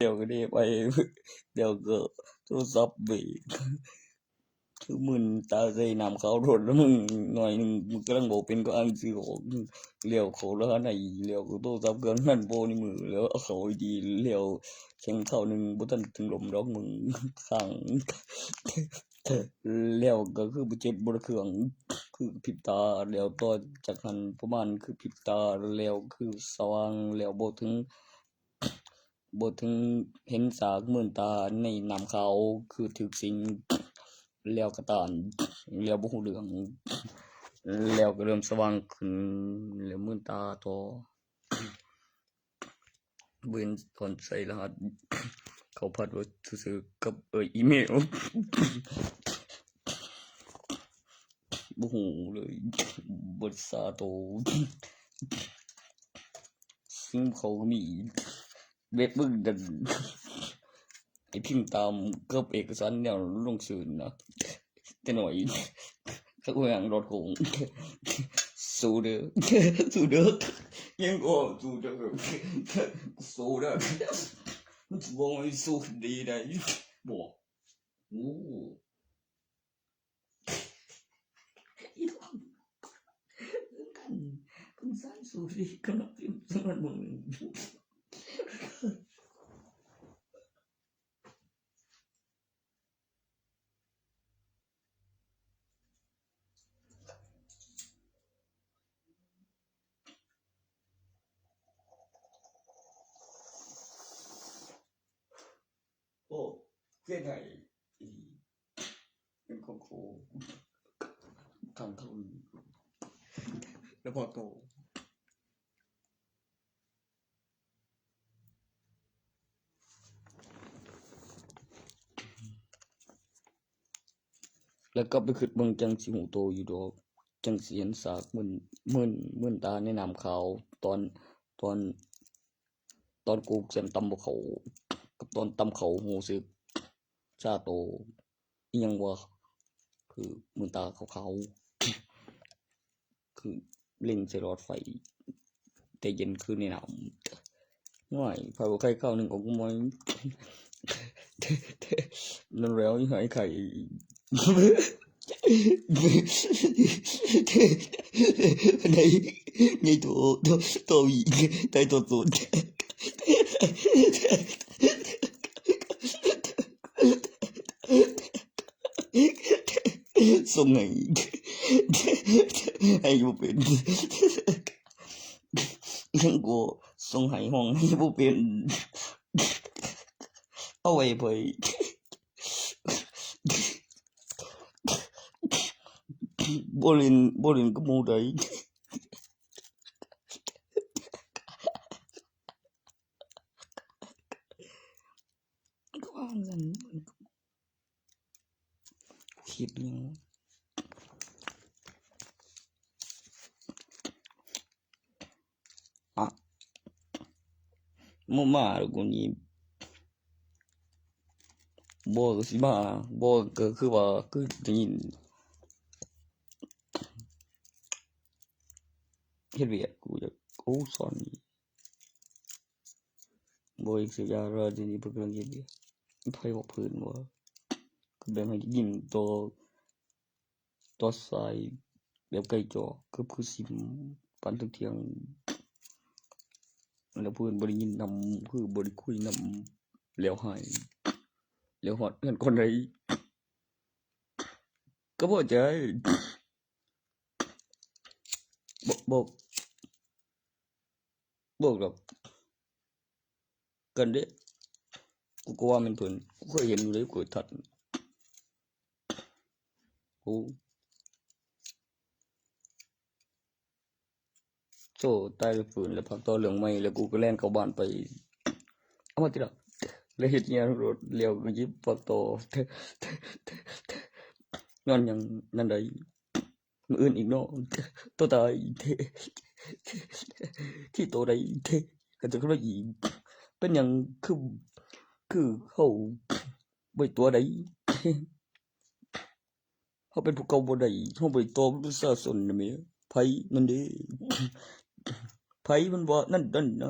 ລ້ວກໍເດ້ໄປ ແລ້ວກໍໂທລະສັບເບຣກ ຄືມຶນຕາໃສ່ນ້ຳຂາວໂດດ ແລ້ວມຶງໜ້ອຍໜຶ່ງ ມຶງກຳລັງເວົ້າເປັນກໍອ່ານຊື່ອອກ ແລ້ວເຂົ້າລະຫາໃນ ແລ້ວກໍໂທລະສັບເຄື່ອງນັ້ນບໍ່ໃນມື ແລ້ວເອົາເຂົ້າໄວ້ດີ ແລ້ວແຂ່ງຄາວໜຶ່ງ ບໍ່ທັນເຖິງລົມດອກ ມຶງຄ້າງ ແລ້ວກໍຄືບໍ່ເຈັບບໍ່ລະເຄືອງ ຄືພິບຕາ ແລ້ວຕໍ່ຈາກຫັ້ນປະມານຄືພິບຕາ ແລ້ວຄືສະຫວ່າງ ແລ້ວບໍ່ເຖິງ ບໍ່ເຖິງເຫັນສາກ ມືນຕາໃນນ້ຳຂາວຄືຖືກສິງ ແລ້ວກະຕານ ແລ້ວບໍ່ຮູ້ເລື່ອງ ແລ້ວກະເລີ່ມສະຫວ່າງຂຶ້ນ ແລ້ວມືນຕາຕໍ່ ບໍ່ເຫັນຕອນໃສ່ລະຫັດເຂົ້າພາສເວີດຊື່ໆ ກັບ ເອີ ອີເມວ ບໍ່ຮູ້ເລີຍ ບໍ່ໄດ້ຊາໂຕ ຊິມເຂົາກໍມີ ເວັບເບິ່ງນັ້ນ ໃຫ້ພິມຕາມກັບເອກະສານແນວລົງຊື່ນນະ ແຕ່ໜ້ອຍ ຄັກແຮງດອດໂກງ ສູ້ເດີ ສູ້ເດີ ຍັງກໍສູ້ເດີ ສູ້ເດີ ມັນຊິບໍ່ໃຫ້ສູ້ດີໄດ້ ບໍ່ ໂອ້ ອີ່ດອກ ເບິ່ງກັນ ເບິ່ງຊັ້ນ ສູ້ດີ ກຳລັງເປັນສຳລັບມຶງ. ໂອ້ ເຮັດໃຫ້ ເປັນຂອງຄູ ທາງເຂົາ ແລ້ວພໍໂຕ ແລ້ວກັບໄປຄິດເບິ່ງ ຈັ່ງຊິຮູ້ໂຕຢູ່ດອກ ຈັ່ງຊິເຫັນສາກມຶນ ມຶນ ມຶນຕາໃນນ້ຳຂາວ ຕອນ ຕອນ ຕອນກູແຊມຕຳບໍ່ເຂົ້າ ກັບຕອນຕຳເຂົ້າຮູ້ສຶກຊາໂຕ ອີ່ຫຍັງວະ ຄືມືນຕາຂາວໆ ຄືເລັງໃສ່ຫຼອດໄຟ ແຕ່ເຢັນຄືໃນນ້ຳ ໂອ້ຍ ໄຟບໍ່ໄຄຄາວໜຶ່ງອອກມາ ນັ້ນແລ້ວ ຫາຍໄຂ້ ໄດ້ ໃຫຍ່ໂຕ ໂຕ ໂຕອີກ ໄດ້ໂຕໂຕ ສົ່ງໃຫ້ ໃຫ້ບໍ່ເປັນ ຍັງກໍສົ່ງໃຫ້ ຮ້ອງໃຫ້ບໍ່ເປັນ ເອົາໄວ້ໄປ ບໍ່ຫຼິ້ນ ບໍ່ຫຼິ້ນກັບໝູ່ໃດ ກໍວ່າຊັ້ນ ຄິດຫຍັງ ອະ ບໍ່ມາດອກກູນີ້ ບໍ່ກໍຊິມາ ບໍ່ກໍຄືວ່າ ຄືໄດ້ຍິນ ເຮັດວຽກ ກູຢາກ ໂອ້ ສອນນີ້ ບໍ່ອີກຊິຢາລະ ດຽວນີ້ເພິ່ນກຳລັງເຮັດວຽກ ໃຜບອກເພິ່ນວ່າ ຄືແບບໃຫ້ໄດ້ຍິນຕໍ່ ຕໍ່ສາຍແບບໄກຈໍ ເກືອບຄືຊິປັນເຖິງທ່ຽງ ແລ້ວເພິ່ນບໍ່ໄດ້ຍິນນຳ ຄືບໍ່ໄດ້ຄຸຍນຳ ແລ້ວໃຫ້ ແລ້ວຮອດເຮືອນກ່ອນໃດ ກໍພໍໃຈ ບອກ ບອກ ບອກດອກ ກັນເດ້ ກູກໍວ່າແມ່ນເພິ່ນ ກູເຄີຍເຫັນຢູ່ເດ້ ກູເຄີຍທັດ ໂອ້ ໂອ້ ຕາຍແລ້ວຟື້ນແລ້ວ ພາກຕໍ່ເລື່ອງໃໝ່ ແລ້ວກູກໍແລ່ນເຂົ້າບ້ານໄປ ເອົາມາຕິລະ ແລ້ວເຮັດຫຍັງໂລດ ແລ້ວກໍຫຍິບພາກຕໍ່ ຍ້ອນຫຍັງນັ້ນໃດ ມື້ອື່ນອີກເນາະ ໂຕຕາຍ ທີ່ໂຕໄດ້ ກໍຈະຂຶ້ນມາອີກ ເປັນຫຍັງຄື ຄືເຮົາບໍ່ຕົວະໄດ້ ເຮົາເປັນພວກເຂົາບໍ່ໄດ້ ເຮົາບໍ່ໄດ້ຕໍ່ປະຊາຊົນນະແມ່ ໃຜນັ້ນເດ້ ໃຜມັນວ່ານັ້ນ ນັ້ນນະ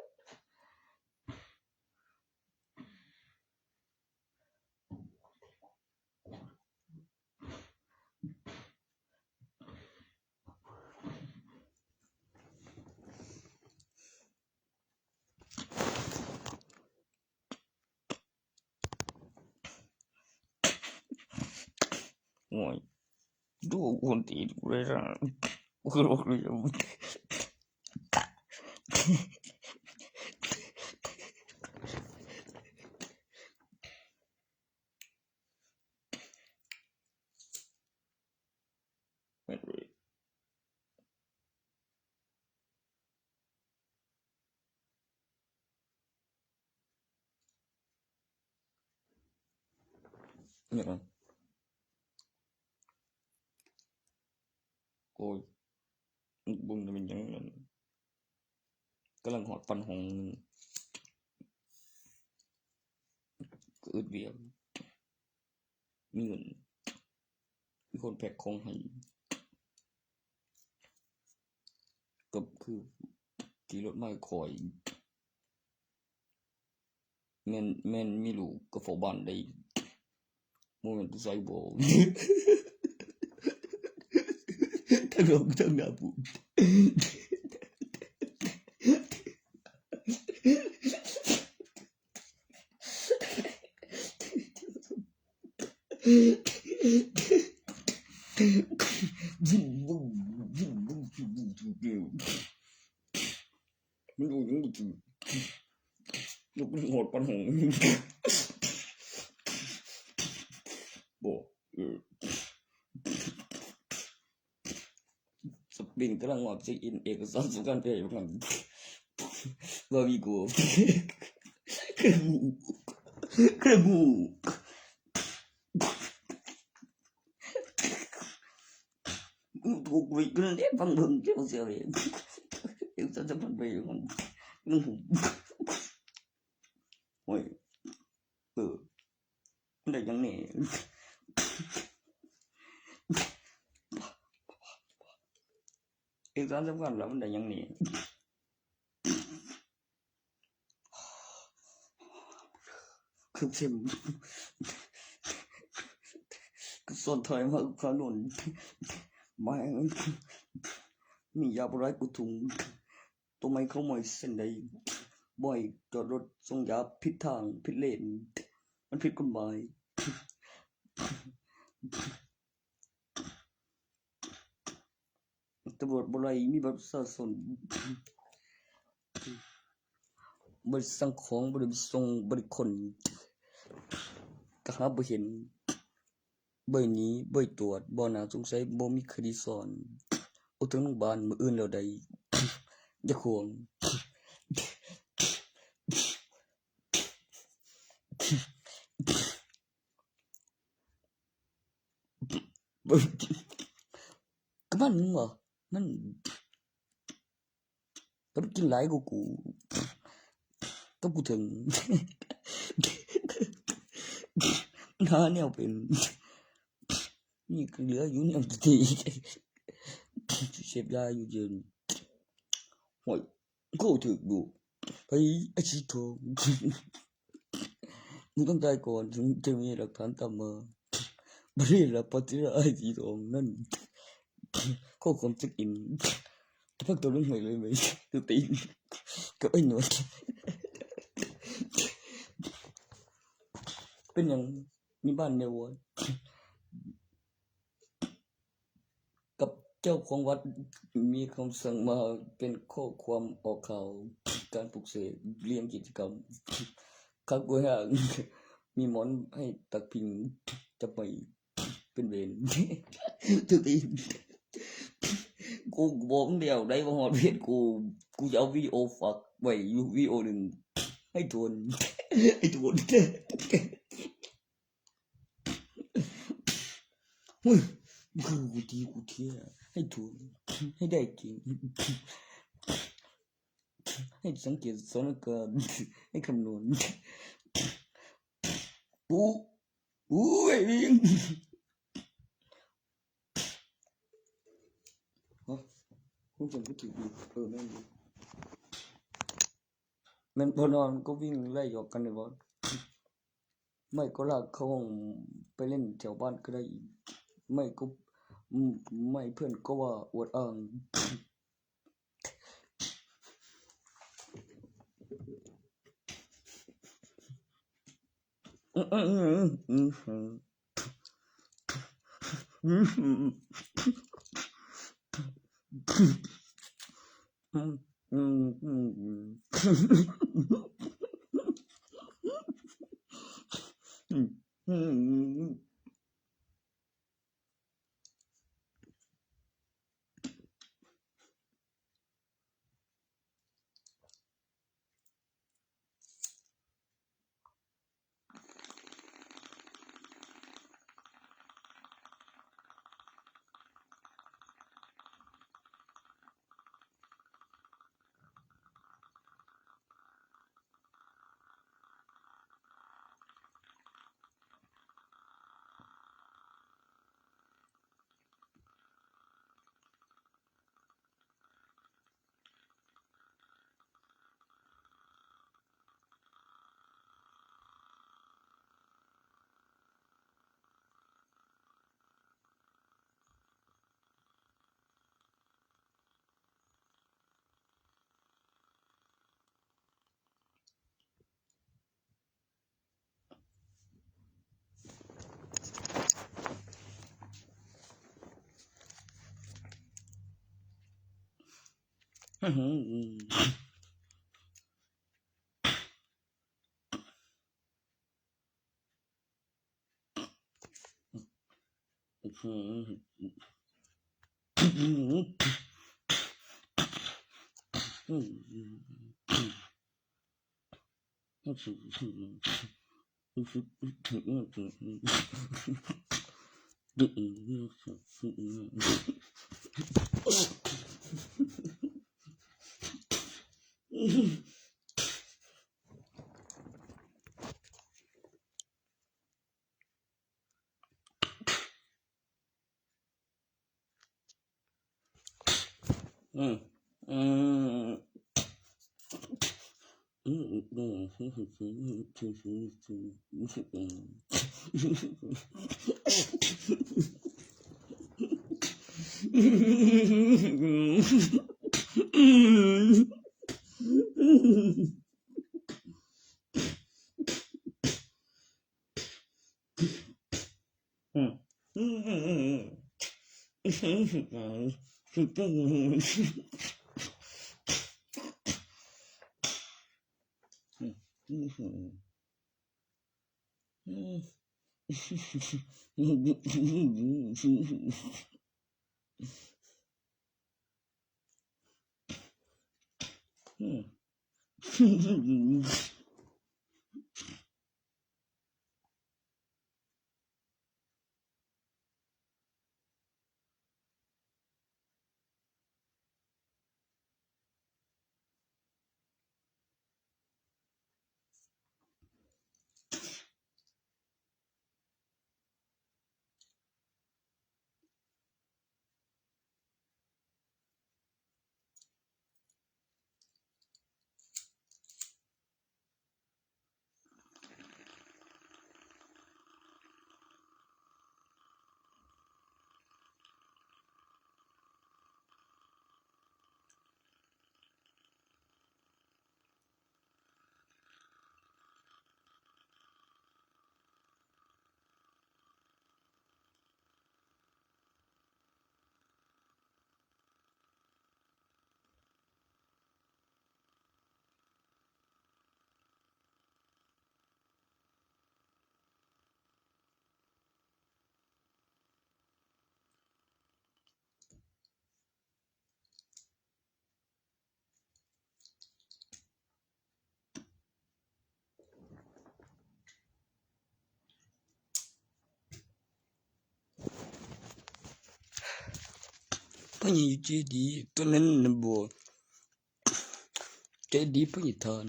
ໂອ້ຍ ດູຄົນຕີນກູເລີຍນະ ກູລອກເລີຍ. ໂອ້ຍ ເບິ່ງແລ້ວແມ່ນຫຍັງນັ້ນ ກຳລັງຮອດປັນຫ້ອງໜຶ່ງ ກະອຶດວຽກ ມີເງິນ ມີຄົນແພັກຂອງໃຫ້ ກໍຄືຂີ່ລົດມາຄ່ອຍ ແມ່ນ ແມ່ນມີລູກກໍເຝົ້າບ້ານໄດ້ ບໍ່ແມ່ນຜູ້ຊາຍບໍ່ ທັງເວົ້າທັງໜ້າບູດ. ມັນຢູ່ຍັງບໍ່ຖືກ ມັນຮອດປັນຫ້ອງ. ບໍ່ ເອີ ສະປຣິງກຳລັງອອກເຊັກອິນເອກະສານສຳຄັນເພຍຢູ່ຫັ້ນ ວ່າມີກູ ຄືກູ ຄືກູ ກູໂທໄປເລີຍ ຟັງເບິ່ງເຈົ້າເສຍເອກະສານສຳພັນເພຍຢູ່ຫັ້ນ ໂອ້ຍ ເອີ ມັນໄດ້ຫຍັງແດ່? ເອກະສານສຳຄັນລະມັນໄດ້ຫຍັງແດ່? ຄືເຄັມ ຄືຊ້ອນທ້າຍມາ ຄາໂນນ ມາ ມີຢາບໍ່ຫຼາຍກູທຸງ. ຕົວໃໝ່ເຂົ້າໃໝ່ເສັ້ນໃດ ບໍ່ໃຫ້ຈອດລົດສົ່ງຢາຜິດທາງຜິດເລນ ມັນຜິດກົດໝາຍ. ຕຳຫຼວດບໍ່ໄດ້ມີບັດປະຊາຊົນ ບໍ່ໄດ້ສັ່ງຂອງ ບໍ່ໄດ້ສົ່ງ ບໍ່ໄດ້ຂົນ ກະຫາບໍ່ເຫັນ. ບໍ່ໜີ ບໍ່ຕວດ ບໍ່ໜ້າສົງໄສ ບໍ່ມີຄະດີຊ້ອນ ອອກຈາກໂຮງບານມື້ອື່ນແລ້ວໃດ ຢ່າຂວາງ ກະມັນຫວະ ມັນ ກໍໄປກິນຫຼາຍກວ່າກູ ກັບກູເຖິງ ມັນຫາແນວເປັນ ນີ້ກໍເຫຼືອຢູ່ແນວທີ່ເສບຢາຢູ່ເດີ. ໂອ້ຍ ໂຄຖືກດຸ ໄປອາຊີໂທ ມຶງຕ້ອງຕາຍກ່ອນ ເຖິງຈະມີຫຼັກຖານຕາມມາ. ບໍ່ໄດ້ລະ ປະຕິລາຍສີທອງນັ້ນ ຂໍ້ຄວາມເຊັກອິນ ພັກຕົວລົງໃໝ່ເລີຍໄໝ ຕົວຕີນ ກັບໄອ້ໜວດ ເປັນຫຍັງມີບ້ານແນວວະ? ກັບເຈົ້າຂອງວັດມີຄຳສັ່ງມາເປັນຂໍ້ຄວາມອອກຂ່າວ ການປຸກເສກລ້ຽງກິດຈະກຳ ຄັກບໍ່ຍາກ ມີໝອນໃຫ້ຕັກພິງ ຈັບໄປເປັນເວນ ຖືກຕີນ ກູບອກແລ້ວໄດ໋ວ່າຮອດເວນ ກູ ກູຈະເອົາວິດີໂອຝາກໄວ້ຢູ່ວິດີໂອໜຶ່ງ ໃຫ້ທວນ ໃຫ້ທວນ. ໂອ້ຍ ຄືກູຕີກູເທຍ ໃຫ້ຖວນ ໃຫ້ໄດ້ເກັ່ງ ໃຫ້ສັງເກດສະຖານະການ ໃຫ້ຄຳນວນ ໂອ້ ໂອ້ຍ ຮະ ຄົນເປັນຜູ້ຖືກ ເອີ ແມ່ນຢູ່ ແມ່ນບໍ່ນອນ ກໍວິ່ງໄລ່ຫຍອກກັນໄດ້ບໍ່? ໄມ້ກໍລາກເຂົ້າຫ້ອງໄປຫຼິ້ນແຖວບ້ານກໍໄດ້ ໄມ້ກໍ ໄມ້ເພື່ອນກໍວ່າອວດອ້າງ. ພະຍາຢູ່ເຈດີ ຕອນນັ້ນນະບໍ່ ເຈດີພະຍາທ່ານ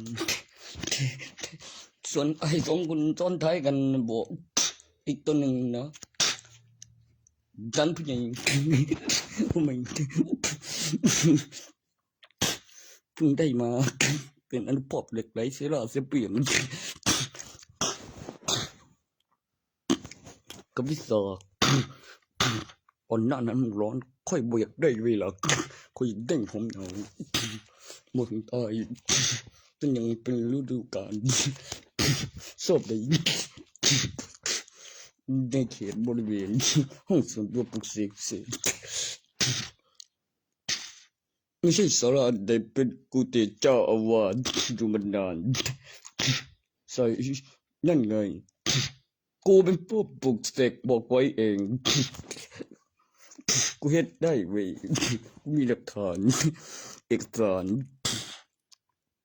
ສ່ວນອ້າຍສອງຄົນຊ້ອນທ້າຍກັນນະບໍ່ ອີກຕົວໜຶ່ງນະ ທ່ານຜູ້ໃຫຍ່ ຜູ້ໃໝ່ ເພິ່ງໄດ້ມາເປັນອະນຸພາບເຫຼັກໄຫຼເຊລາເຊປຽນ ກັບວິຊາ ອອນໜ້ານັ້ນມັນຮ້ອນ ຂ້ອຍບໍ່ຢາກໄດ້ເວລາ ຂ້ອຍຢາກໄດ້ຫົວໜາວ ບໍ່ເຖິງຕາຍ ເປັນຫຍັງເປັນລະດູການ ຊອບໄດ້ ໃນເຂດບໍລິເວນຫ້ອງສ່ວນຕົວປຸກເສກເສດ ມີໄຊສາລາໄດ້ເປັນກຸເຕເຈົ້າອາວາດຢູ່ມານານ ໃສນັ້ນໄງ ກູເປັນຜູ້ປຸກເສກບອກໄວ້ເອງ ກູເຮັດໄດ້ເວີຍ ກູມີຫຼັກຖານ ເອກສານ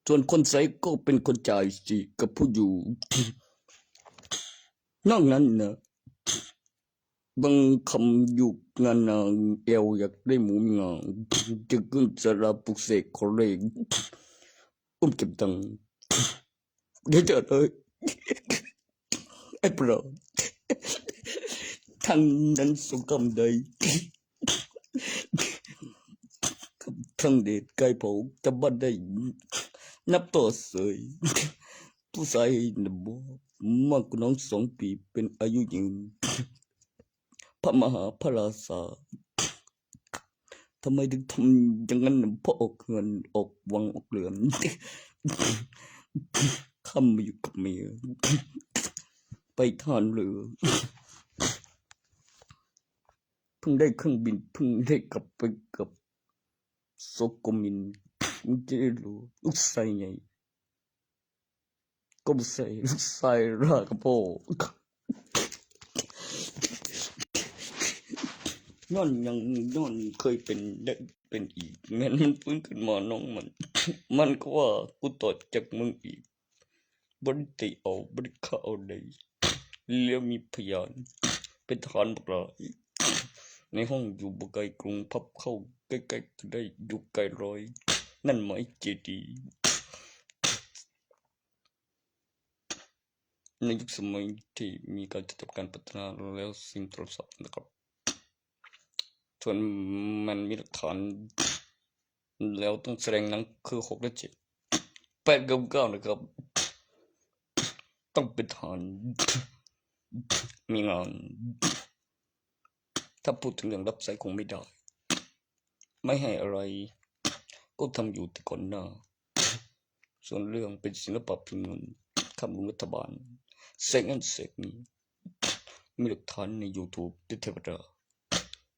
ສ່ວນຄົນໃຊ້ກໍເປັນຄົນຈ່າຍສີກັບຜູ້ຢູ່ ນອກນັ້ນນະ ບາງຄຳຢູ່ງານນາງແອວຢາກໄດ້ໝູມີງາ ຈະຂຶ້ນສາລາປຸກເສກຂໍເລກ ອຸ້ມເກັບຕັງ ເດຈາເອີຍ ໄອ້ປະຫຼອດ ທັງນັ້ນສົງຄຳໃດ ທັງເດດກາຍເຜົາຈຳບ້ານໄດ້ ນັບຕໍ່ເສີຍ ຜູ້ຊາຍນະບໍ່ ມາກກວ່ານ້ອງສອງປີ ເປັນອາຍຸຍືນ ພະມະຫາພະລາຊາ ທຳໄມເຖິງທຳຢ່າງນັ້ນ ພໍອອກເຮືອນອອກວັງອອກເຮືອນ ຄຳຢູ່ກັບເມຍ ໄປທ່າເຮືອ ເພິ່ງໄດ້ເຄື່ອງບິນ ເພິ່ງໄດ້ກັບໄປກັບ ໂຊໂກມິນ ເຈໂລ ລູກຊາຍໃຫຍ່ ກໍບໍ່ໃສ່ ລູກຊາຍລາກັບພໍ່ ເ ຍ້ອນຫຍັງ? ຍ້ອນເຄີຍເປັນ ແລະ ເປັນອີກ. ແມ່ນມັນຟື້ນຂຶ້ນມານ້ອງມັນ. ມັນກໍວ່າ ກູຕໍ່ຈາກມຶງອີກ. ບໍ່ໄດ້ຕີເອົາ, ບໍ່ໄດ້ຂ້າເອົາໃດ. ແລ້ວມີພະຍານ ເປັນທະຫານບັກຫຼາຍ ໃນຫ້ອງຢູ່ບໍ່ໄກກຸງ ພັບເຂົ້າໃກ້ໆກໍໄດ້ ຢູ່ໃກ້ລອຍ ນັ້ນໄໝເຈດີ. ໃນຍຸກສະໄໝທີ່ມີການຈັດການພັດທະນາແລ້ວ ສິ່ງໂທລະສັບນະຄັບ ສ່ວນແມ່ນມີຫຼັກຖານແລ້ວ ຕ້ອງສະແດງໜັງຄື ຫົກ ແລະ ເຈັດ ແປດ ເກົ້າ ເກົ້າ ນະຄັບ ຕ້ອງເປັນທະຫານ ມີງານ. ຖ້າພູດເຖິງເລື່ອງຮັບໃຊ້ຄົງໄມ່ໄດ້ ໄມ່ໃຫ້ອະໄລ ກໍທຳຢູ່ແຕ່ກ່ອນໜ້າ. ສ່ວນເລື່ອງເປັນສິລະປະພິມເງິນ ຄ້ຳລຸມລັດຖະບານ ແຊກນັ້ນແຊກນີ້ ມີຫຼັກຖານໃນຢູທູບແຕ່ເທວະດາ.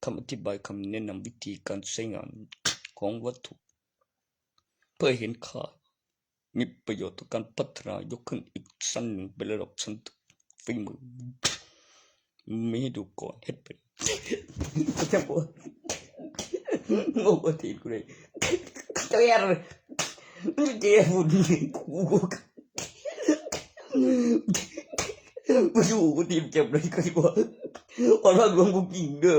ຄຳອະທິບາຍ, ຄຳແນະນຳວິທີການໃຊ້ງານຂອງວັດຖຸ ເພື່ອໃຫ້ເຫັນຄ່າ ມີປະໂຫຍດຕໍ່ການພັດທະນາ ຍົກຂຶ້ນອີກຊັ້ນໜຶ່ງເປັນລະດັບຊັ້ນເທິງ ຝີມືມີໃຫ້ດູກ່ອນເຮັດເປັນ. ເຈົ້າບໍ່ ໂງ່ບໍ່ຕີນກູເດ້ ເຈົ້າຢ່າ ມັນເຈັບພຸ້ນ ກູບໍ່ຢູ່ ກູຕີນເຈັບເລີຍ ກູຊິວ່າ ອອນວ່າຫຼວງບໍ່ກິນເດີ.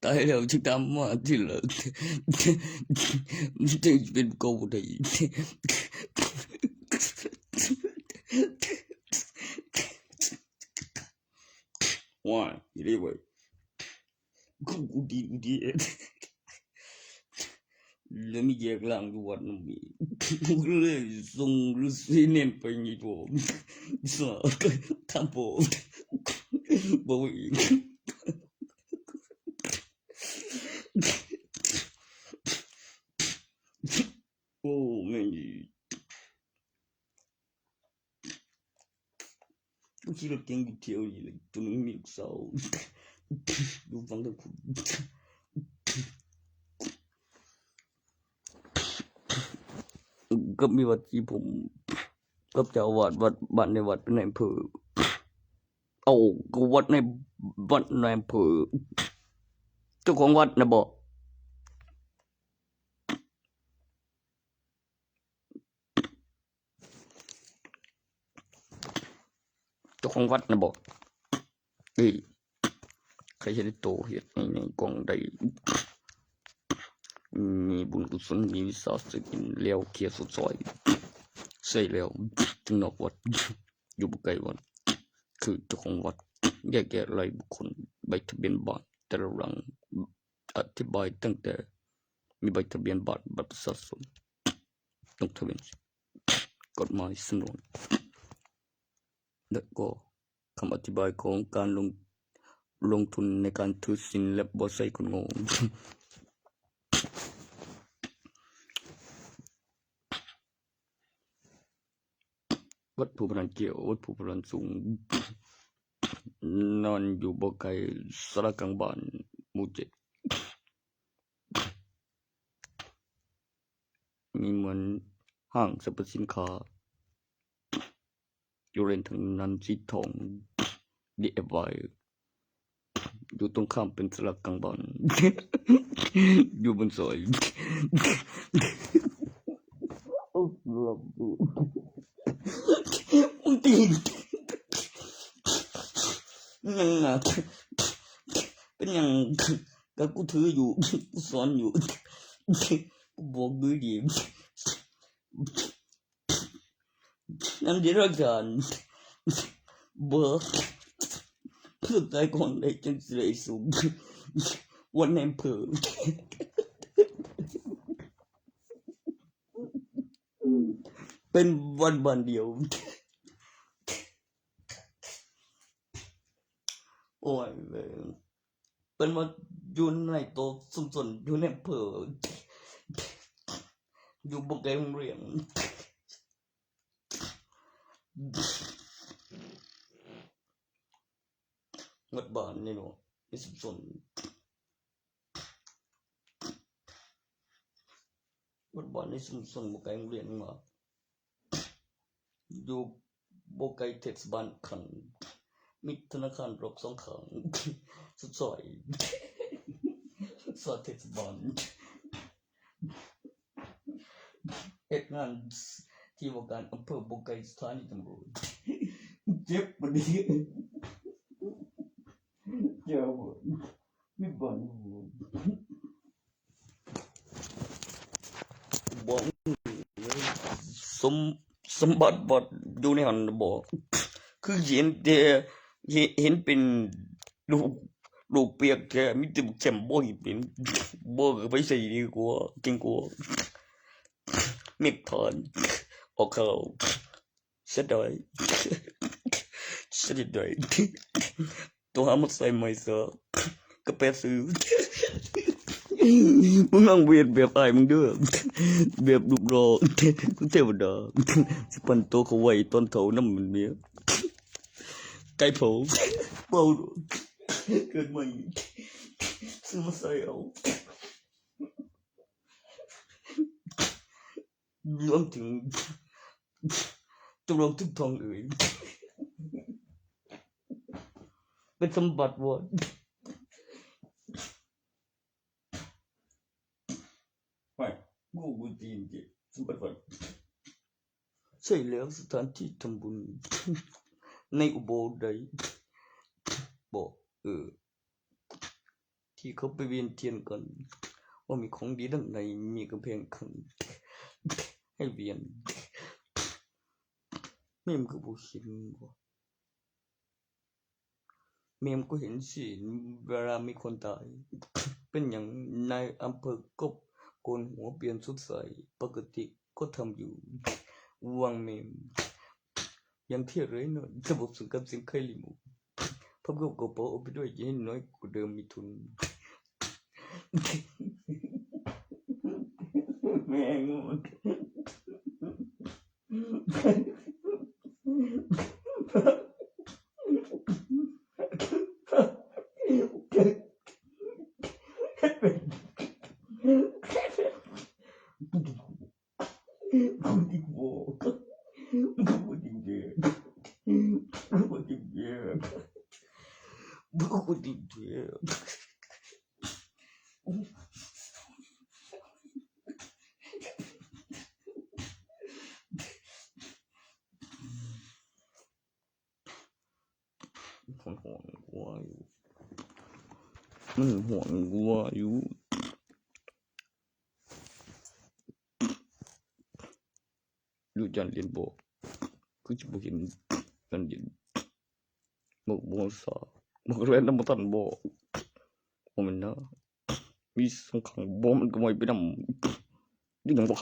ຕາຍແລ້ວຊິຕາມມາທີຫຼັງ ມັນຈະເປັນເກົ່າບໍ່ໄດ້. ວ້າຍ ອີ່ຫຼີເວີຍ ກູດີ ກູດີ ແລ້ວມີແຍກລ້າງຢູ່ວັດນຳອີກ ເລີຍສົ່ງລືສີເນນໄປນີ້ໂຕ ສາທຳໂພ ບໍ່ອີກ. ໂອ້ ແມ່ນອີ່ ກູຂີ່ລົດເກັ່ງຢູ່ແຖວນີ້ແຫຼະ ໂຕໜຶ່ງມີລູກສາວ ຢູ່ຝັ່ງທາງພຸ້ນ ກັບມີວັດທີ່ຜົມ ກັບເຈົ້າອາວາດວັດ ບ້ານໃນວັດເປັນນາຍອຳເພີ. ເອົ້າ ກໍວັດໃນ ວັດນາຍອຳເພີ ເຈົ້າຂອງວັດນະບໍ? ເຈົ້າຂອງວັດນະບໍ? ເອີ ໃຄເຫັນໂຕເຮັດໃນ ໃນກ້ອງໄດ້ ມີບຸນກຸສົນ ມີວິຊາເສດກິນແລ້ວ ເຄຍສົດຊອຍ ໃຊ້ແລ້ວ ເຖິງນອກວັດ ຢູ່ບໍ່ໄກວັດ ຄືເຈົ້າຂອງວັດ ແຍກແຍະລາຍບຸກຄົນ ໃບທະບຽນບ້ານແຕ່ລະຫຼັງ ອະທິບາຍຕັ້ງແຕ່ມີໃບທະບຽນບ້ານ ບັດປະຊາຊົນ ລົງທະບຽນ ກົດໝາຍສຳນວນ ແລະກໍຄຳອະທິບາຍຂອງການລົງ ລົງທຶນໃນການຖືສິນ ແລະ ບໍ່ໃຊ້ຄົນໂງ່. ວັດພູພະລານກ່ຽວ ວັດພູພະລານສູງ ນອນຢູ່ບໍ່ໄກສາລາກາງບ້ານ ໝູ່ເຈັດ ມີເໝືອນຫ້າງສັບພະສິນຄ້າ ຢູ່ເລນທາງນັ້ນສີທອງ ດີເອັຟວາຍ ຢູ່ຕົງຂ້າມເປັນສາລາກາງບ້ານ ຢູ່ບົນຊອຍ ມຶງຕີນ ຍັງນະ ເປັນຫຍັງ? ກະກູຖືຢູ່ ກູສອນຢູ່ ກູບອກດີດີ. ນຳເດລະການ ເບີກ ເພື່ອຕາຍກ່ອນໄດ້ ຈັ່ງຊິໄດ້ສູງ ວັນໃນອຳເພີ. ປັນບ້ານ ບ້ານດຽວ. ໂອ້ຍ ເພິ່ນວ່າຢູ່ໃນໂຕຊຸມຊົນ ຢູ່ໃນອຳເພີ ຢູ່ບໍ່ໄກໂຮງຮຽນ ໝົດບ້ານນີ້ເນາະ ໃນຊຸມຊົນ ໝົດບ້ານໃນຊຸມຊົນ ບໍ່ໄກໂຮງຮຽນ ວ່າຢູ່ບໍ່ໄກເທດສະບານຄັນ ມີທະນາຄານຮອບສອງຂ້າງ ສຸດຊອຍ ສຸດຊອຍເທດສະບານ. ເຮັດງານທີ່ວ່າການອຳເພີ ບໍ່ໄກສະຖານີຕຳຫຼວດ. ເຈັບປານນີ້ ເຈົ້າ ມີບ່ອນຢູ່ບໍ່? ສົມ ສົມບັດບໍ່ ຢູ່ໃນຫັ້ນບໍ່? ຄືເຫັນແຕ່ ເຫັນ ເຫັນເປັນລູກ ລູກປຽກແທ້ ມີແຕ່ບັກແຊມບໍ່ເຫັນເປັນ ບໍ່ ກໍໄປໃສ່ດີກວ່າ ເກັ່ງກວ່າ ເມັກທານ ອອກຂ່າວ ເສຍດາຍ ເສຍດາຍ ໂຕຫາມາໃສ່ໃໝ່ຊະ ກະແປຊື້ ມຶງລອງເຮັດແບບອ້າຍມຶງເດີ ແບບຮູບຫຼໍ່ ຄືເທວະດາ ຊິປັນໂຕເຂົາໄວ້ຕອນເຖົ້ານຳແມ່ນເມຍ ໄກ່ເຜົາ ເວົ້າໂລດ ເກີດໃໝ່ ຊື້ມາໃສ່ເອົາ ລວມເຖິງ ຕົກລົງຖືກຕ້ອງເອີຍ ເປັນສົມບັດບໍ່? ໄປ ກູກູຕີນເຈ ສົມບັດບໍ່? ໃຊ່ແລ້ວ ສະຖານທີ່ທຳບຸນ ໃນອຸໂບໄດ ບໍ່ ເອີ ທີ່ເຂົາໄປວຽນທຽນກັນ ວ່າມີຂອງດີດ້ານໃນ ມີກຳແພງຂັ້ນໃຫ້ວຽນ ແມ່ມຄືບໍ່ເຫັນບໍ່? ແມ່ມກໍເຫັນຊິ ເວລາມີຄົນຕາຍ ເປັນຫຍັງນາຍອຳເພີກໍໂກນຫົວປ່ຽນຊຸດໃສ່ ປົກກະຕິກໍທຳຢູ່ ຫວັງແມ່ນ ຢ່າງເທ່ເລີຍເນາະ ລະບົບສັງກັດສຽງໄຄລີໂມ ພັບກັບກະເປົາເອົາໄປດ້ວຍ ຢ່າໃຫ້ນ້ອຍກວ່າເດີມມີທຶນ ແມ່ງ ມັນຫອນກວ່າຢູ່ ມັນຫອນກວ່າຢູ່ ຢູ່ຈານຫຼຽນບໍ່? ຄືຊິບໍ່ເຫັນຈານຫຼຽນ ບໍ່ ບໍ່ສາ ບໍ່ແລ່ນນຳບໍ່ທັນບໍ່? ບໍ່ແມ່ນນະ ມີສອງຂ້າງບໍ່? ມັນກໍໄໝ້ໄປນຳ ຫຼືຫຍັງວະ?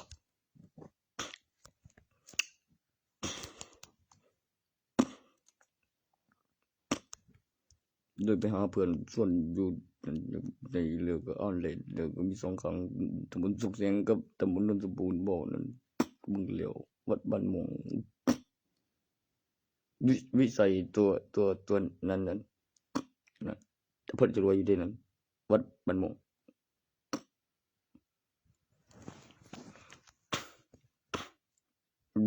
ໂດຍໄປຫາເພື່ອນຊວນຢູ່ໃນເລີກອອນໄລນ ເລີກມີສອງຄັ້ງ ຕຳບົນສຸກແສງກັບຕຳບົນໂນນສົມບູນບໍ່ນັ້ນ ເບິ່ງແລ້ວ ວັດບ້ານມ່ວງ ວິ ວິໄສຕົວ ຕົວ ຕົວນັ້ນນັ້ນ ນະ ເພິ່ນຈະລວຍຢູ່ເດ້ນັ້ນ ວັດບ້ານມ່ວງ.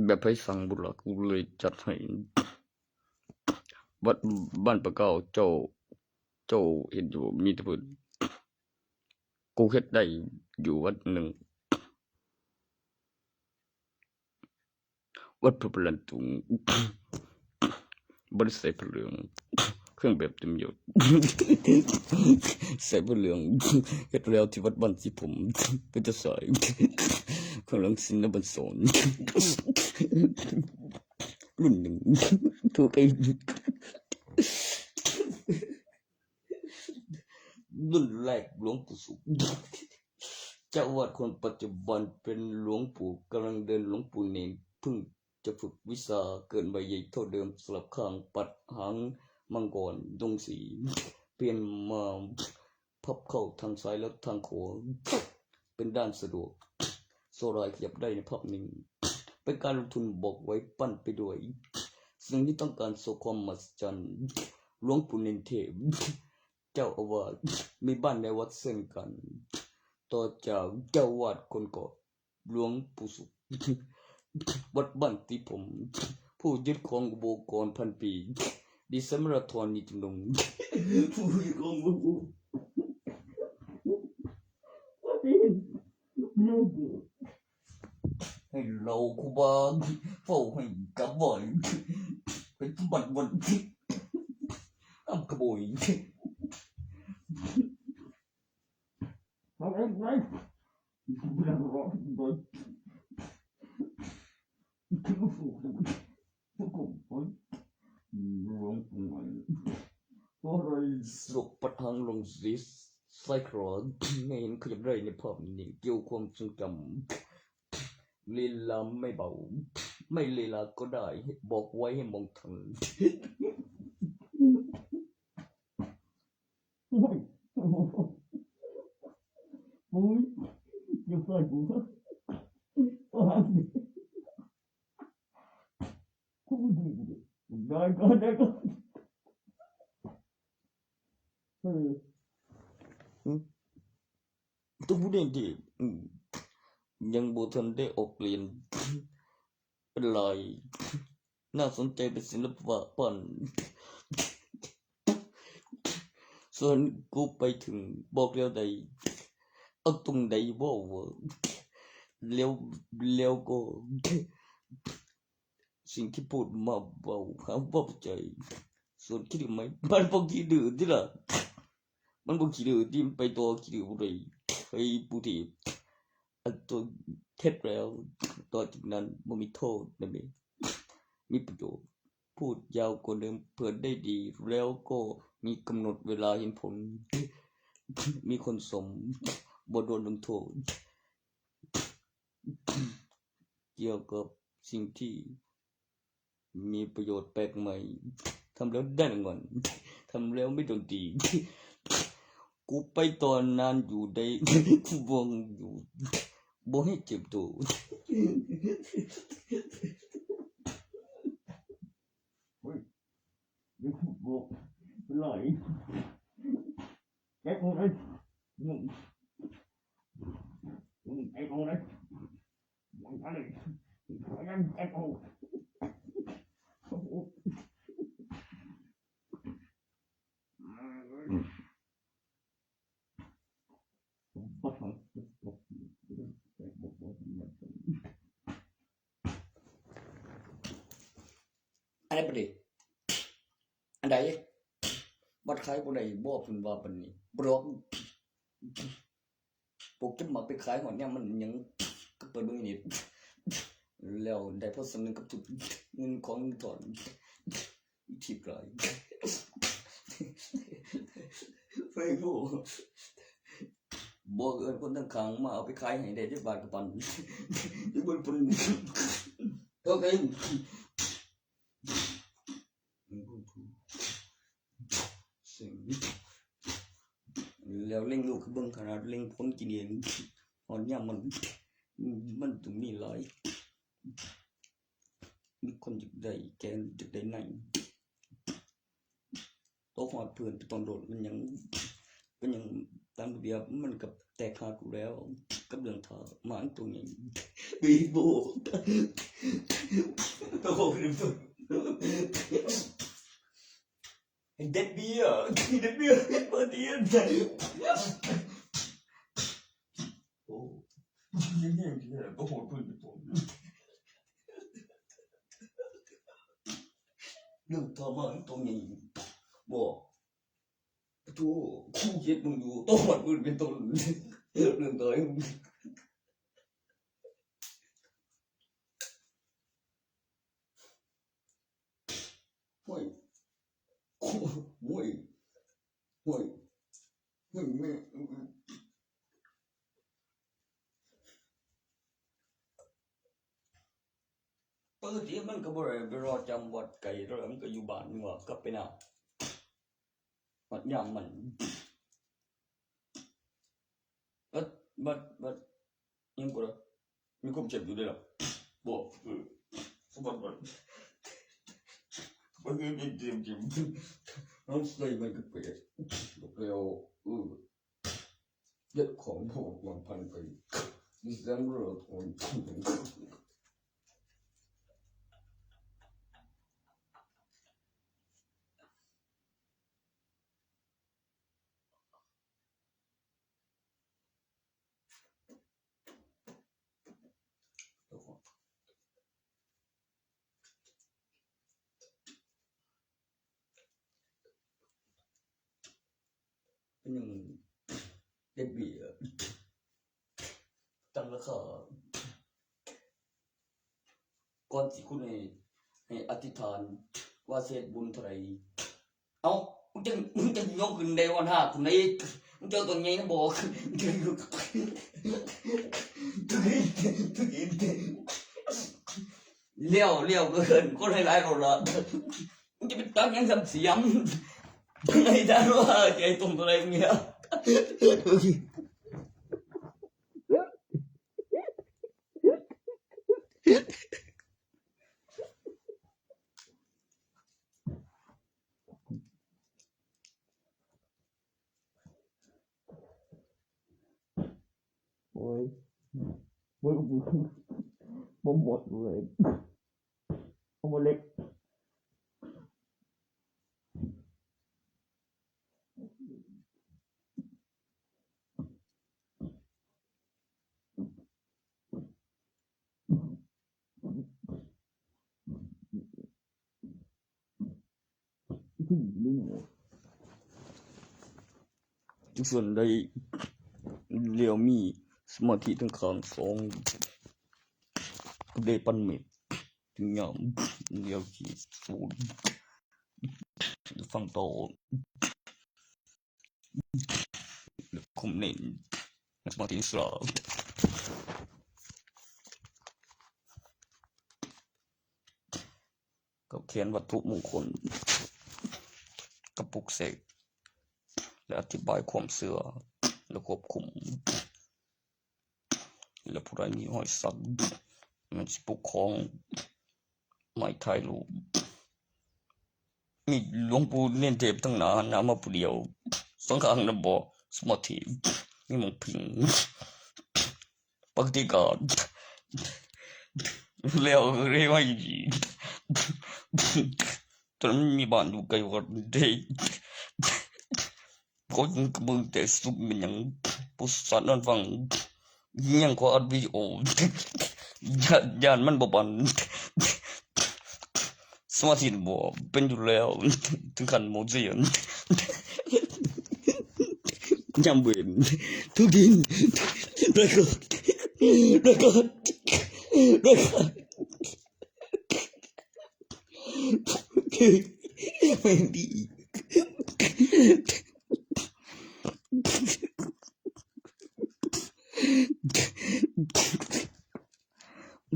ແບບໃຜສັ່ງບຸດລະ ກູເລີຍຈັດໃຫ້. ວັດບ້ານປາກາວ ເຈົ້າ ເຈົ້າເຮັດຢູ່ບໍ່? ມີແຕ່ເພິ່ນ ກູເຮັດໄດ້ຢູ່ວັດໜຶ່ງ. ວັດພະບາລັນຕຸງ ບໍ່ໄດ້ໃສ່ຜ້າເຫຼືອງ ເຄື່ອງແບບເຕັມຍົດ ໃສ່ຜ້າເຫຼືອງ ເຮັດແລ້ວທີ່ວັດບ້ານສີພົມ ເປັນຕາສາຍ ຂອງລັງສິນນະບັນສອນ ລຸ້ນໜຶ່ງ ໂທໄປ ລຸ້ນແລກ ຫຼວງປູ່ສຸກ ເຈົ້າອາວາດຄົນປັດຈຸບັນເປັນຫຼວງປູ່ ກຳລັງເດີນ ຫຼວງປູ່ເນນ ເພິ່ງ ຈະຝຶກວິຊາເກີດໃໝ່ໃຫຍ່ເທົ່າເດີມສຳລັບຂ້າງປັດຫາງມັງກອນດົງສີ ປ່ຽນມາພັບເຂົ້າທາງຊ້າຍ ແລະ ທາງຂວາ ເປັນດ້ານສະດວກ. ໂຊລາຍຂະຫຍັບໄດ້ໃນພາບໜຶ່ງ ເປັນການລົງທຶນບອກໄວປັ່ນໄປດ້ວຍ ສິ່ງທີ່ຕ້ອງການໂຊຄວາມມະຫັດສະຈັນ. ຫຼວງປູ່ເນນເທບ ເຈົ້າອາວາດ ມີບ້ານໃນວັດເຊັ່ນກັນ ຕໍ່ຈາກເຈົ້າອາວາດຄົນເກາະ ຫຼວງປູ່ສຸກ ວັດບ້ານຕີຜົມ ຜູ້ຍຶດຄອງອຸໂບກອນພັນປີ ດີໄຊມາລາທອນ ມີຈຳນວນ ຜູ້ຍຶດຄອງອຸໂບກອນ ໃຫ້ເຫຼົ່າຄູບາເຝົ້າໃຫ້ກັບໄວ້ ເປັນສະບັດວັນ ອຳຂະໂມຍ. ສວກປັດຫາງລົງຊີສ ໄຊຄຣອນ ແມ່ນຂະຫຍັບໄດ້ໃນພາບນີ້ ກ່ຽວຄວາມຊົງຈຳ ເລລາໄມ່ເບົາ ໄມ່ເລລາກໍໄດ້ ບອກໄວ້ໃຫ້ມອງທັນ. ໂອ້ຍ ໂອ້ຍ ຢ່າໃສ່ກູ ກູດີ ໄດ້ກ່ອນ ໄດ້ກ່ອນ ເອີ ອືມ ຕົວຜູ້ເດັ່ນທີ່ ອືມ ຍັງບໍ່ທັນໄດ້ອອກລຽນ ເປັນລາຍໜ້າສົນໃຈ ເປັນສິລະປະປັນ ສ່ວນກູໄປເຖິງບອກແລ້ວໃດ ເອົາຕົງໃດເວົ້າ ແລ້ວ ແລ້ວກໍ ສິ່ງທີ່ພູດມາເວົ້າ ຫາເວົ້າໃຈ ສ່ວນຂີ້ດື້ໄໝ ມັນບໍ່ຂີ້ດື້ຕິລະ ມັນບໍ່ຂີ້ດື້ຕິ ມັນໄປຕໍ່ຂີ້ດື້ບໍ່ໄດ້ ໃຫ້ຜູ້ທີ່ ອັນຕົວເຮັດແລ້ວ ຕໍ່ຈາກນັ້ນບໍ່ມີໂທດນຳເດ ມີປະໂຫຍດ ພູດຍາວກວ່າເດີມເພື່ອໄດ້ດີ ແລ້ວກໍມີກຳນົດເວລາເຫັນຜົນ ມີຄົນຊົມ ບໍ່ໂດນລົງໂທດ ກ່ຽວກັບສິ່ງທີ່ ມີປະໂຫຍດແປກໃໝ່ ທຳແລ້ວໄດ້ລາງວັນ ທຳແລ້ວມີດົນຕີ ກູໄປຕໍ່ນານຢູ່ໃດ ກູຫວັງຢູ່ ບໍ່ໃຫ້ເຈັບໂຕ ໂອ້ຍ ຫຼາຍ ແກະອອກເລີຍ ແກະອອກເລີຍ. ອັນໃດປະເດ ອັນໃດ ບັດຂາຍບໍ່ໄດ້ບໍ່ ເພິ່ນວ່າປານນີ້ ບລັອກ. ພວກເກັບໝາກໄປຂາຍຮອດຍາມມັນຫຍັງ ກໍເປີດເບິ່ງຢູ່ນີ້ ແລ້ວໄດ້ພໍສຳນຶກກັບທຸກເງິນຂອງເງິນທອນ ທີ່ກາຍ ໄປໂພ ບອກເອີ້ນຄົນຂ້າງໆມາເອົາໄປຂາຍໃຫ້ໄດ້ຈັກບາດກໍປັນ ຢູ່ເບິ່ງເພິ່ນ ເອີ ແລ້ວເລັງລູກໃຫ້ເບິ່ງ ຂະໜາດເລັງຄົນກິນເອງ ຮອດຍາມມັນ ມັນຕ້ອງມີຫຼາຍ ມີຄົນຢາກໄດ້ແກ່ນ ຢາກໄດ້ໃນ ໂຕຮອດເພື່ອນໄປຕ້ອນໂດດ ມັນຍັງ ມັນຍັງຕາມລະບຽບ ມັນກໍແຕກຫາກຢູ່ແລ້ວ ກັບເລື່ອງຖ້າໝາໂຕໃຫຍ່ ບີໂບ ໂຕຮອດເພື່ອນ That beer, that beer, ໂອ້ ໂຕໂຫດເພິ່ນ ເລື່ອງຕໍ່ມາຕົງນີ້ ບໍ່ ໂຕ ຄູເຮັດມຶງຢູ່ ໂຕມັນເປັນຕົ້ນ ເລື່ອງຕໍ່ ໂອ້ຍ ໂອ້ຍ ໂອ້ຍ ໂອ້ຍ ແມ່ ໂຕ ກະຕິມັນກະບໍ່ໄດ້ໄປລໍຈຳວັດໄກເທົ່າໃດ ມັນກະຢູ່ບ້ານ ມັນກະກັບໄປນາ ຮອດຍາມມັນ ບັດ ບັດ ບັດ ຍັງບໍ່ໄດ້ ມີຄວາມເຈັບຢູ່ເດ້ລະ ບໍ່ ເອີ ສະບັດ ບັດ ບັດ ເອີ ເຈັບ ເຈັບ ເຮົາໃສ່ໄມ້ກະເປດ ແລ້ວ ເອີ ເຮັດຂອງພວກມັນພັນໄປ December ຂອງ ເປັນຫຍັງເຮັດເບຍ ຕັ້ງລາຄາ ກ່ອນຊິຄຸນໃຫ້ ໃຫ້ອະທິຖານວ່າຊິເຮັດບຸນເທົ່າໃດ. ເອົ້າ ມຶງຈັ່ງ ມຶງຈັ່ງຍົກຂຶ້ນໄດ້ວັນຫ້າພຸ້ນເດ້ ມຶງເຈົ້າຕົວໃຫຍ່ນະບໍ ແລ້ວ ແລ້ວກະເອີ້ນຄົນຫຼາຍໆໂລດລະ ມຶງຈະໄປຕັດຫຍັງສ່ຳສຽມ ໃຫ້ທ່ານວ່າໃຈຕົງຕົວໃດເມຍ. ໂອ້ຍ ບໍ່ ບໍ່ໝົດເລີຍ ເອົາໝົດເລີຍ. ທຸກຄົນໄດ້ ແລ້ວມີສະມາທິທັງຂ້າງສອງ ໄດ້ປັນເມັດ ຈຶ່ງຍາມ ແລ້ວຊິສູ້ ຟັງຕໍ່ ຄອມເມັດ ສະມາທິສາ ກະຂຽນວັດຖຸມົງຄົນ ກະປຸກເສກ ແລະ ອະທິບາຍຄວາມເຊື່ອ ແລະ ຄວບຄຸມ ແລະ ຜູ້ໃດມີຮອຍສັກ ແມ່ນຊິປົກຄອງ ໄມ້ຖ່າຍຮູບ ມີຫຼວງປູ່ເນນເທບທາງໜ້າ ຫັນໜ້າມາຜູ້ດຽວ ສອງຂ້າງນຳບໍ່ ສະມາທິ ມີໝ່ອງພິງ ປະກະຕິການ ແລ້ວເລີຍວ່າ ຕອນນັ້ນມີບ້ານຢູ່ໃກ້ວັດເດ້ ເຂົາຈຶ່ງກະເບິ່ງແຕ່ສຸບແມ່ນຫຍັງ ຜູ້ສາດນອນຟັງ ຍັງຂໍອັດວິດີໂອ ຢ້ານ ຢ້ານມັນບໍ່ປັນ ສະມາທິບໍ່ເປັນຢູ່ແລ້ວ ເຖິງຂັ້ນໝົດສະຫຍັງ ຍາມເວັນ ທຸກດິນ ລະກອດ ລະກອດ ລະກອດ ແມ່ນດີ.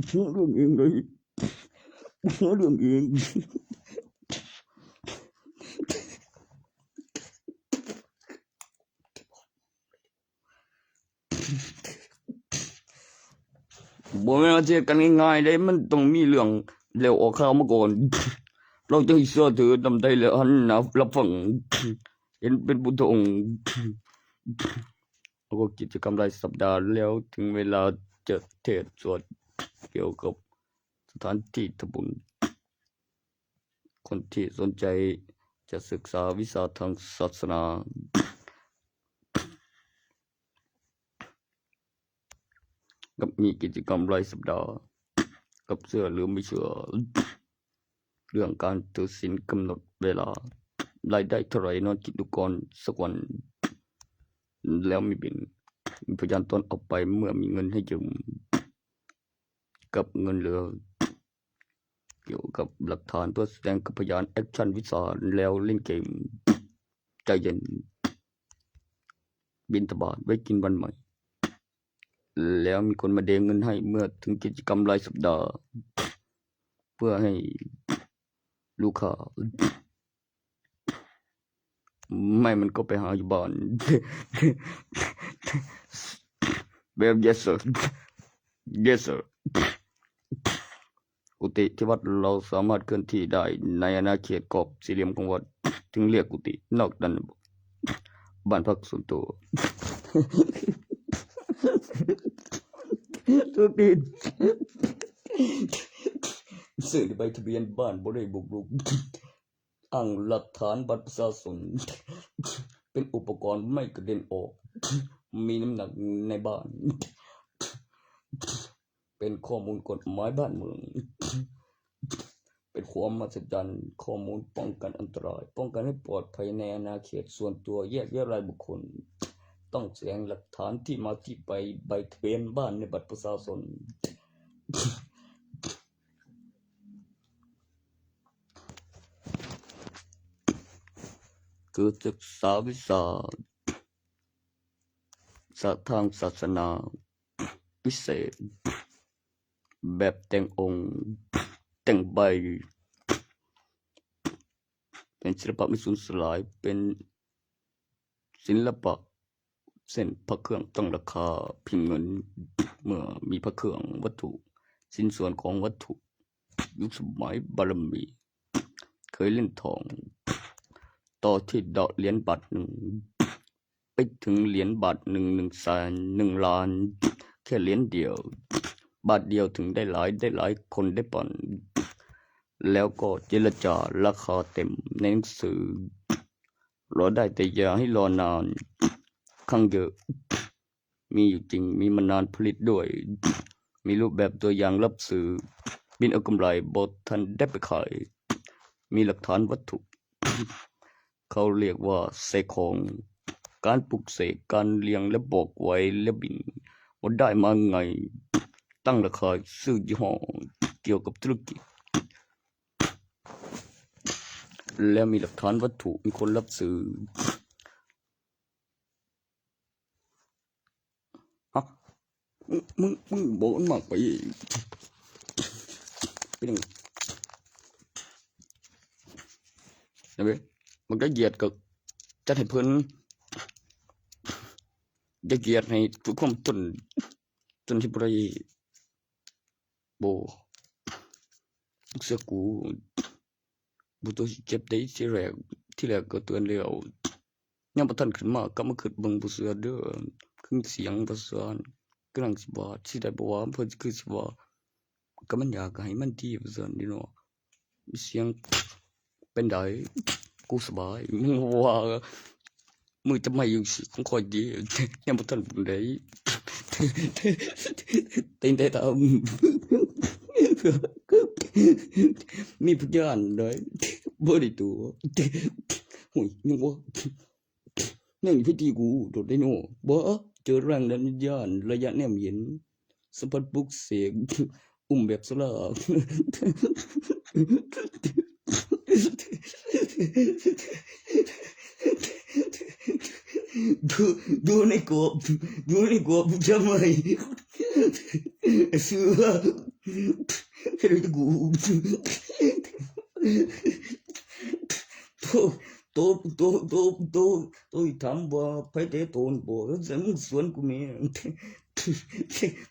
ເລື່ອງເອງເລີຍ ເລື່ອງເອງ. ບໍ່ແມ່ນວ່າຊິເຮັດກັນງ່າຍໆເດ້ ມັນຕ້ອງມີເລື່ອງແລ້ວອອກຂ່າວມາກ່ອນ ລາວຈຶ່ງເຊື່ອຖືນຳໄດ້ ແລ້ວຫັນໜ້າຮັບຟັງ ເຫັນເປັນບຸນທອງ. ແລ້ວກໍກິດຈະກຳລາຍສັບດາ ແລ້ວເຖິງເວລາຈະເທດສວດກ່ຽວກັບສະຖານທີ່ທຳບຸນ. ຄົນທີ່ສົນໃຈຈະສຶກສາວິຊາທາງສາສະໜາ ກັບມີກິດຈະກຳລາຍສັບດາ ກັບເຊື່ອຫຼືບໍ່ເຊື່ອ ເລື່ອງການຖືສິນ ກຳນົດເວລາ ລາຍໄດ້ເທົ່າໃດ ນອນຄິດດູກ່ອນສັກວັນ ແລ້ວມີບິນ ມີພະຍານຕອນອອກໄປ ເມື່ອມີເງິນໃຫ້ຢືມ ກັບເງິນເຫຼືອ ກ່ຽວກັບຫຼັກຖານເພື່ອສະແດງກັບພະຍານ ແອັກຊັນວິຊາ ແລ້ວຫຼິ້ນເກມ ໃຈເຢັນ ບິນທະບາດ ໄວ້ກິນວັນໃໝ່ ແລ້ວມີຄົນມາເດເງິນໃຫ້ ເມື່ອເຖິງກິດຈະກຳລາຍສັບດາ ພື່ອໃຫ້ລູກຄ້າ ໄມ້ມັນກໍໄປຫາຢູ່ບ້ານ Well, yes sir, yes sir. ກຸຕິທີ່ວັດລາວສາມາດເຄື່ອນທີ່ໄດ້ໃນອານາເຂດກອບສີ່ຫຼ່ຽມຂອງວັດ ຈຶ່ງລຽກກຸຕິ, ນອກນັ້ນບ້ານພັກສ່ວນຕົວ. ໂຊກດີ, ເຊິ່ງໃບທະບຽນບ້ານບໍ່ໄດ້ບຸກລຸກ, ອ້າງຫຼັກຖານບັດປະຊາຊົນ ເປັນອຸປະກອນໄມ້ກະເດັນອອກ, ມີນ້ຳໜັກໃນບ້ານ, ເປັນຂໍ້ມູນກົດໝາຍບ້ານເມືອງ, ເປັນຄວາມມະຫັດສະຈັນ, ຂໍ້ມູນປ້ອງກັນອັນຕະລາຍ, ປ້ອງກັນໃຫ້ປອດໄພໃນອານາເຂດສ່ວນຕົວ, ແຍກຍ້າຍລາຍບຸກຄົນ, ຕ້ອງສະແດງຫຼັກຖານທີ່ມາທີ່ໄປ, ໃບທະບຽນບ້ານ ແລະ ບັດປະຊາຊົນ. ຄືສຶກສາວິຊາ ສາທາງສາສະໜາ ວິເສດ ແບບແຕ່ງອົງ ແຕ່ງໃບ ເປັນສິລະປະໄມ່ສູນສະຫຼາຍ, ເປັນສິລະປະເຊັ່ນພະເຄື່ອງຕັ້ງລາຄາພິມເງິນ. ເມື່ອມີພະເຄື່ອງວັດຖຸ, ຊິ້ນສ່ວນຂອງວັດຖຸ, ຍຸກສະໄໝບາລະມີ, ເຄີຍຫຼິ້ນທອງ ຕໍ່ທີ່ດອກຫຼຽນບາດໜຶ່ງ ໄປເຖິງຫຼຽນບາດໜຶ່ງ, ໜຶ່ງແສນ, ໜຶ່ງລ້ານ, ແຄ່ຫຼຽນດຽວ, ບາດດຽວເຖິງໄດ້ຫຼາຍ, ໄດ້ຫຼາຍຄົນໄດ້ປັນ, ແລ້ວກໍເຈລະຈາລາຄາເຕັມໃນໜັງສື. ລໍໄດ້ແຕ່ຢ່າໃຫ້ລໍນານ, ຄັ້ງເດີ ມີຢູ່ຈິງ, ມີມານານ, ຜະລິດດ້ວຍ, ມີຮູບແບບຕົວຢ່າງລັບຊື້, ບິນເອົາກຳໄລ, ບໍ່ທັນໄດ້ໄປຂາຍ, ມີຫຼັກຖານວັດຖຸ. ເຂົາລຽກວ່າເສກຂອງ, ການປຸກເສກ, ການລ້ຽງ ແລະ ບອກໄວ້ ແລະ ບິນ, ບໍ່ໄດ້ມາງ່າຍ, ຕັ້ງລາຄາ, ຊື່ຍີ່ຫໍ້, ກ່ຽວກັບທຸລະກິດ ແລ້ວມີຫຼັກຖານວັດຖຸ, ມີຄົນຮັບຊື້. ຮະ? ມຶງ, ມຶງ, ມຶງບອກມັນມາກໄປ. ເປັນຫຍັງ? ເຫັນເວີຍ, ມັນກໍຢຽດກໍຈັດໃຫ້ເພິ່ນ, ຢ່າຢຽດໃຫ້ເພື່ອຄວາມຕົນ, ຕົນທີ່ບໍ່ໄດ້. ບໍ່, ເຊື່ອກູ, ບໍ່ຕ້ອງຊິເຈັບໄດ໋. ທີແລກ, ທີແລກກໍເຕືອນແລ້ວ, ຍັງບໍ່ທັນຂຶ້ນມາ, ກັບມາຄິດເບິ່ງ, ບໍ່ເຊື່ອເດີ. ຄືສຽງປະສານ, ກຳລັງຊິວ່າ, ຊິໄດ້ບໍ່ວ່າ, ເພິ່ນຄືຊິວ່າ, ກໍມັນຢາກໃຫ້ມັນດີປະສານນີ້ເນາະ. ສຽງເປັນໃດ? ກູສະບາຍ. ມຶງວ່າມືຈັບໄມ້ຢູ່ຂອງຂ້ອຍເດ, ຍັງບໍ່ທັນປານໃດ. ເຕັງໄດ້ຖາມ, ມີພະຍານໃດ? ບໍ່ໄດ້ຕົວະ. ໂອ້ຍ, ຍັງວ່າ ແມ່ນພິທີກູໂດດໄດໂນ. ບໍ່, ເຈີແຮງດັນວິນຍານ, ໄລຍະແນມເຫັນ, ສຳຜັດປຸກເສກ, ອຸ້ມແບບສະຫຼາກ. ດູ, ດູໃນກອບ, ດູໃນກອບ, ຈຳໄວ້. ເສືອ, ເຮັດໃຫ້ກູ. ໂຕ, ໂຕ, ໂຕ, ໂຕ, ໂຕ, ໂຕຖາມວ່າໃຜແຕ່ໂຕນບໍ່? ຊັ້ນມຶງສວນກູແດ່.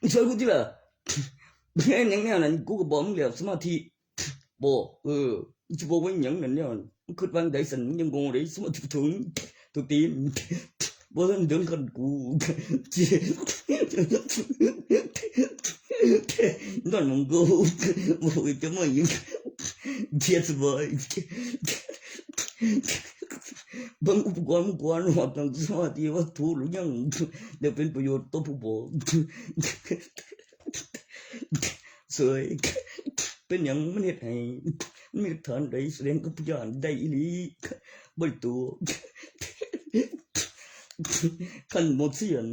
ມຶງສວນກູຕິລະ. ແມ່ນຫຍັງແນວນັ້ນ? ກູກໍບອກມຶງແລ້ວ, ສະມາທິບໍ່? ເອີ, ມຶງຊິບອກວ່າຫຍັງນັ້ນແນວນັ້ນ? ມຶງຄິດວ່າຈັ່ງໃດຊັ້ນ? ຍັງໂງ່ເດ້, ສະມາທິບໍ່ເຖິງ. ໂຕຕີນ, ບໍ່ທັນເຖິງຂັ້ນກູ. ນອນໝ່ອງກູ, ບໍ່ເຮັດຈະມາຫຍັງ. ເຈັບສະບາຍ. ເບິ່ງອຸປະກອນມັນກ່ອນ, ຮອດຕັ້ງສະມາທິວັດຖຸຫຼືຍັງ? ແລ້ວເປັນປະໂຫຍດຕໍ່ຜູ້ບອກ. ເສີຍ, ເປັນຫຍັງມັນເຮັດໃຫ້? ມັນມີຫຼັກຖານໃດສະແດງກັບພະຍານໄດ້ອີ່ຫຼີ? ບໍ່ໄດ້ຕົວະ. ຄັນໝົດສຽນ.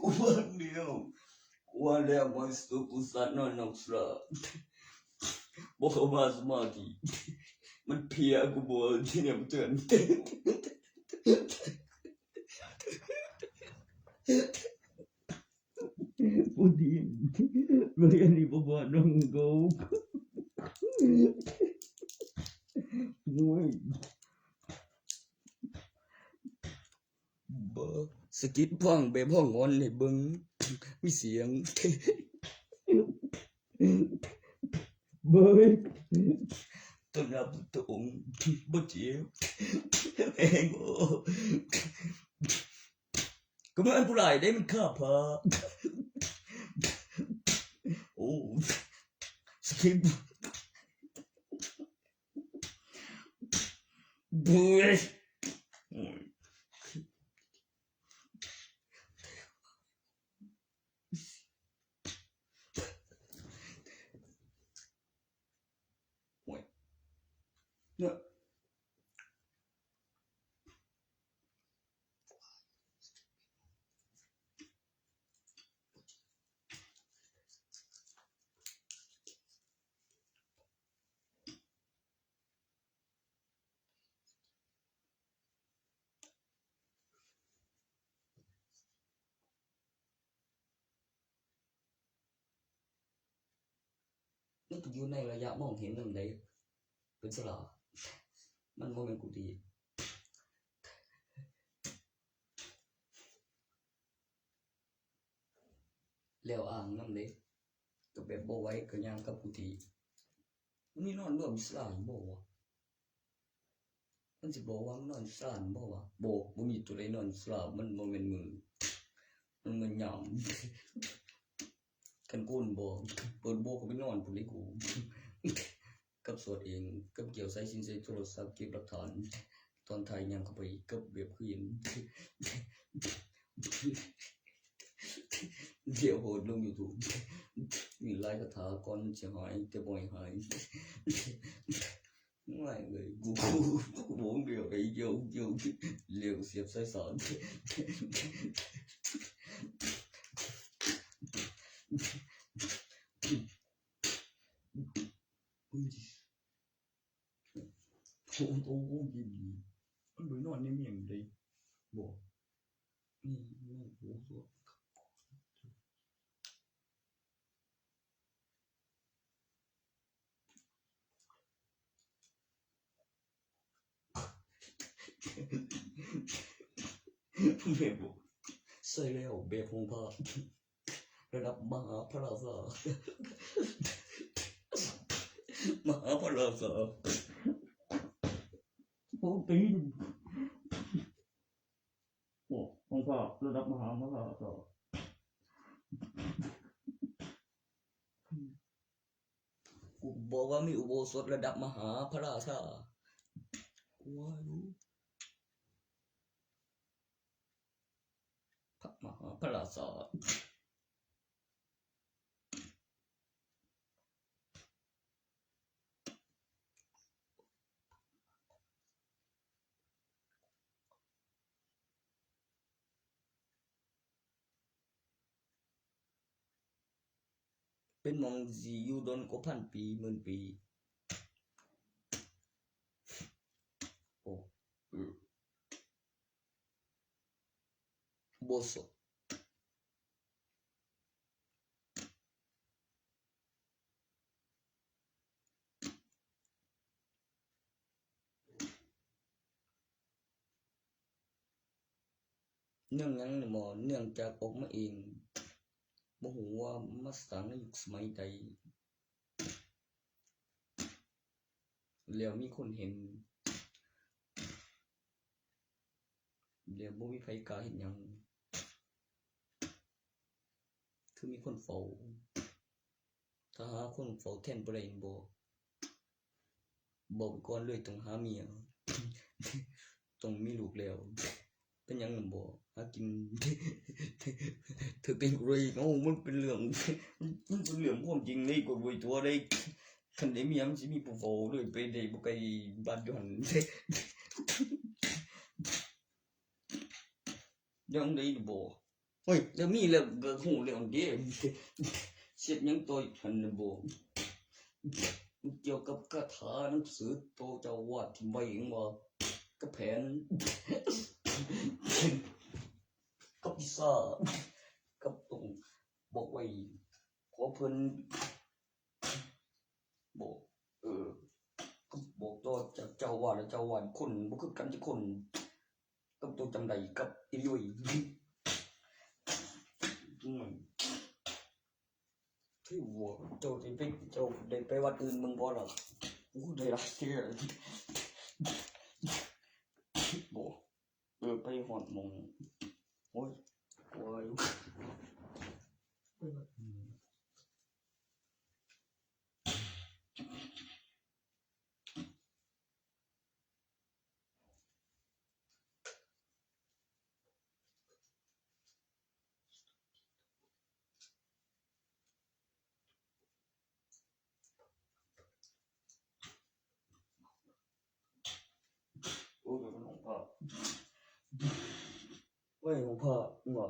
ກູວ່າແລ້ວ, ກູວ່າແລ້ວ, ມາສຸກູສັດນອນນອກສະຫຼາ, ບໍ່ເຂົ້າມາສະມາທິ. ມັນເພຍ ກູບໍ່ຊິແນວເຕືອນ. ຜູ້ດີ ບໍ່ຮຽນນີ້ບໍ່ບອກນ້ອງໂກ. ໂອ້ຍ ບໍ່ ສະກິດຟັງແບບຮ້ອງງອນໃຫ້ເບິ່ງ ມີສຽງ ເບິ່ງ ຕົ້ນລະພຸດທະອົງ ບໍ່ເຈັບແຮງບໍ່ ກໍແມ່ນຜູ້ຫຼາຍເດ້ ມັນຂ້າພະ ໂອ້ ສະກິດ ເບິ່ງ ໂອ້ຍ. ໂອ້ຍ ເນາະ. ມັນກໍຢູ່ໃນໄລຍະມອງເຫັນນຳໃດ ເປັນສະຫຼາ ມັນບໍ່ແມ່ນກູຕີ ແລ້ວອ່າງນຳເດ້ ກໍແບບບໍ່ໄຫວກໍຍ່າງກັບກູຕີ ມັນມີນອນລວມສະຫຼາບໍ່ວະ? ມັນຊິບອກວ່າມັນນອນຢູ່ສາລາແມ່ນບໍ່ວະ? ບໍ່ ບໍ່ມີຕົວໃດນອນຢູ່ສາລາ ມັນບໍ່ແມ່ນມື້ ມັນແມ່ນຍາມ ຄັນໂກນບໍ່ ເປີດບໍ່ກໍໄປນອນພຸ້ນເດ້ກູ ກັບສວດເອງ ກັບກ່ຽວສາຍສິນໃສ່ໂທລະສັບເກັບຫຼັກຖານ ຕອນທ້າຍຍ່າງເຂົ້າໄປກັບແບບຄືນ ດຽວໂພສລົງຢູທູບ ມີຫຼາຍຄາຖາກ່ອນມັນຊິຫາຍ ແຕ່ບໍ່ໃຫ້ຫາຍ. ງ່າຍເລີຍ ກູ ກູ ກູບໍ່ເຫຼືອໄປ ໂຍກ ໂຍກ ເຫຼືອສຽບສາຍສານ ໂອ້ໂຫ ໂອ້ໂຫ ດີ ມັນບໍ່ນອນໃນເມງເດ້ ບໍ່ ນີ້ ນີ້ ໂອ້ໂຫ. ແມ່ນບໍ່? ໃສ່ແລ້ວແບບຂອງພະ ລະດັບມະຫາພະລາຊາ ມະຫາພະລາຊາ ໂປຣຕີນ ໂອ້ ຂອງພະລະດັບມະຫາພະລາຊາ. ກູບອກວ່າມີອຸໂບສົດລະດັບມະຫາພະລາຊາ ກູວ່າຢູ່ ພະມະຫາພະລາຊາ. ເປັນໝ່ອງຊິຢູ່ດົນກວ່າພັນປີ ໝື່ນປີ. ໂອ້ ອື ໂບສົດ. ເນື່ອງຫຍັງແມ່ນບໍ່? ເນື່ອງຈາກອອກມາເອງ ບໍ່ຮູ້ວ່າມາສ້າງໃນຍຸກສະໄໝໃດ ແລ້ວມີຄົນເຫັນ ແລ້ວບໍ່ມີໃຜກ້າເຮັດຫຍັງ ຄືມີຄົນເຝົ້າ. ຖ້າຫາຄົນເຝົ້າແທນບໍ່ໄດ້ແມ່ນບໍ່? ບອກໄປກ່ອນເລີຍ ຕ້ອງຫາເມຍ ຕ້ອງມີລູກແລ້ວ. ເປັນຫຍັງແມ່ນບໍ່? ຫາກິນ ຖືກຕີນກູເລີຍ. ເອົ້າ ມັນເປັນເລື່ອງ ມັນເປັນເລື່ອງຄວາມຈິງເດ້ ກວດໄວ້ຕົວເດ້. ຄັນໄດ້ເມຍມັນຊິມີຜູ້ເຝົ້າເລີຍ ໄປໄດ້ບໍ່ໄກບ້ານຢູ່ຫັ້ນ. ຍັງໄດ້ບໍ່? ໂອ້ຍ ແລ້ວມີແລ້ວກໍຮູ້ແລ້ວເດ້ ເຮັດຫຍັງຕໍ່ອີກຫັ້ນນະບໍ່? ມັນກ່ຽວກັບຄາຖາໜັງສືໂຕເຈົ້າອາວາດຖິ້ມໄວ້ເອງວ່າ ກັບແຜນ ກັບວິຊາ ກັບຕ້ອງບອກໄວ້ ຂໍເພິ່ນບອກ ເອີ ບອກຕໍ່ເຈົ້າອາວາດ ແລະ ເຈົ້າອາວາດຄົນບໍ່ຄືກັນຈັກຄົນ ກັບໂຕຈຳໄດ້ກັບອີ່ຫຍວຍ. ອືມ ຖືວ່າເຈົ້າໄດ້ໄປ ເຈົ້າໄດ້ໄປວັດອື່ນເບິ່ງບໍ່ລະ? ໂອ້ ໄດ້ຫຼາຍເທື່ອ ບໍ່ ເອີ ໄປຮອດໝ່ອງ ໂອ້ຍ ກວ່າຢູ່ ໄປວັດອື່ນ. ໂອ້ຍ ມັນຂອງພະ ໂອ້ຍ ຂອງພະ ເຫັນບໍ່?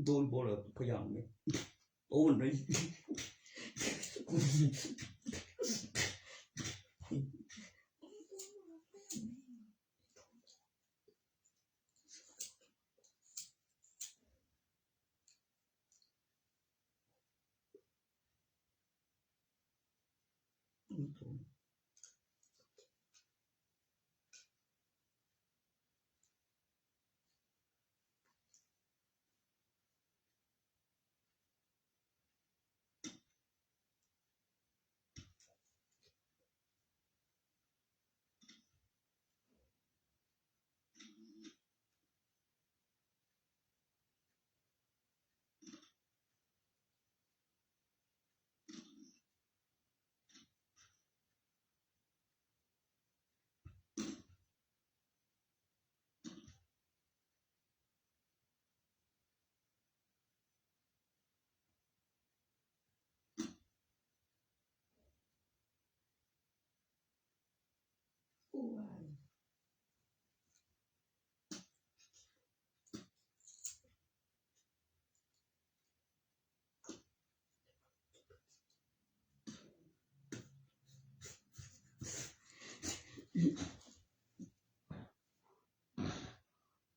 ໂດນບໍ່ລະພະຍາມນີ້ ໂອ້ຍ. ອ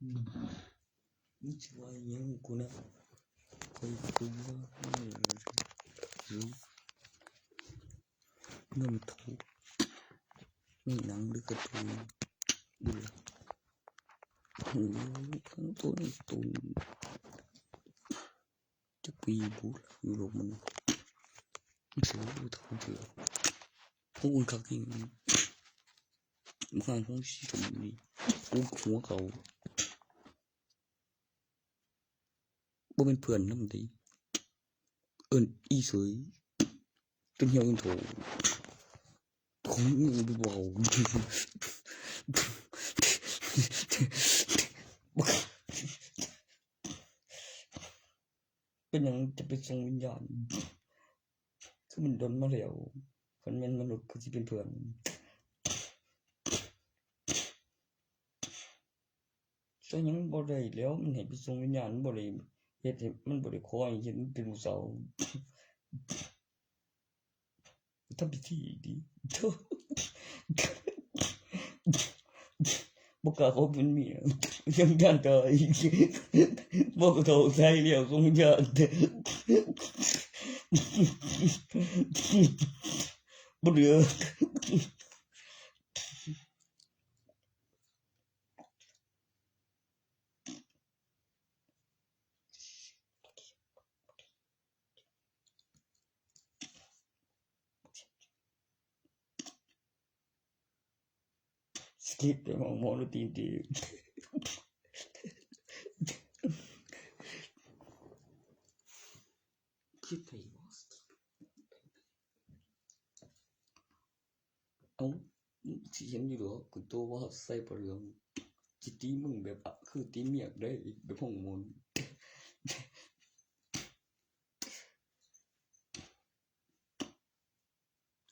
ືມ ມັນຊິວ່າອີ່ຫຍັງກູນະ ຂ້ອຍກໍວ່າ ເອີ ເອີ ເອີ ນຳໂທ ມີໜັງຫຼືກາຕູນ ບໍ່ຮູ້ ໂຕນີ້ໂຕນີ້ ຈັກປີບຸລະ ຢູ່ໂລກມັນ ມັນຊິເວົ້າເທົ່າເທື່ອ ໂອ້ຍ ຄັກແຮງ ບັກຫ່າງຂອງສີຊົມນີ້ ໂອ້ຍ ຫົວເຂົາ ບໍ່ແມ່ນເພື່ອນນຳເດ້ ເອີ້ນອີ່ເສີຍ ຈົນຫ່ຽວຈົນໂຖ ຂອງອີ່ບໍ່ເວົ້າ ເປັນຫຍັງຈະໄປສົ່ງວິນຍານ? ຄືມັນດົນມາແລ້ວ ຄັນແມ່ນມະນຸດຄືຊິເປັນເພື່ອນ. ຊ່ວຍຫຍັງບໍ່ໄດ້ແລ້ວ ມັນໃຫ້ໄປສົ່ງວິນຍານ ມັນບໍ່ໄດ້ເຮັດໃຫ້ ມັນບໍ່ໄດ້ຂໍໃຫ້ເຮັດ ມັນເປັນຜູ້ສາວ. ທຳພິທີອີກຕິ ໂທ້ ບໍ່ກ້າຂໍເປັນເມຍ ຍັງຢ້ານຕາຍ ບໍ່ກະເທົາໃສ່ແລ້ວ ສົ່ງວິນຍານ ບໍ່ເຫຼືອ. ສ ຄິດແຕ່ວ່າໝໍໂດນຕີນຕີ ຄິດໄດ້ບໍ່? ເອົ້າ ຊິເຫັນຢູ່ດອກ ກູໂຕວ່າໃສ່ຜ້າເຫຼືອງ ຊິຕີມຶງແບບ ອະ ຄືຕີເມຍກໄດ້ ແບບຫ້ອງໝໍ.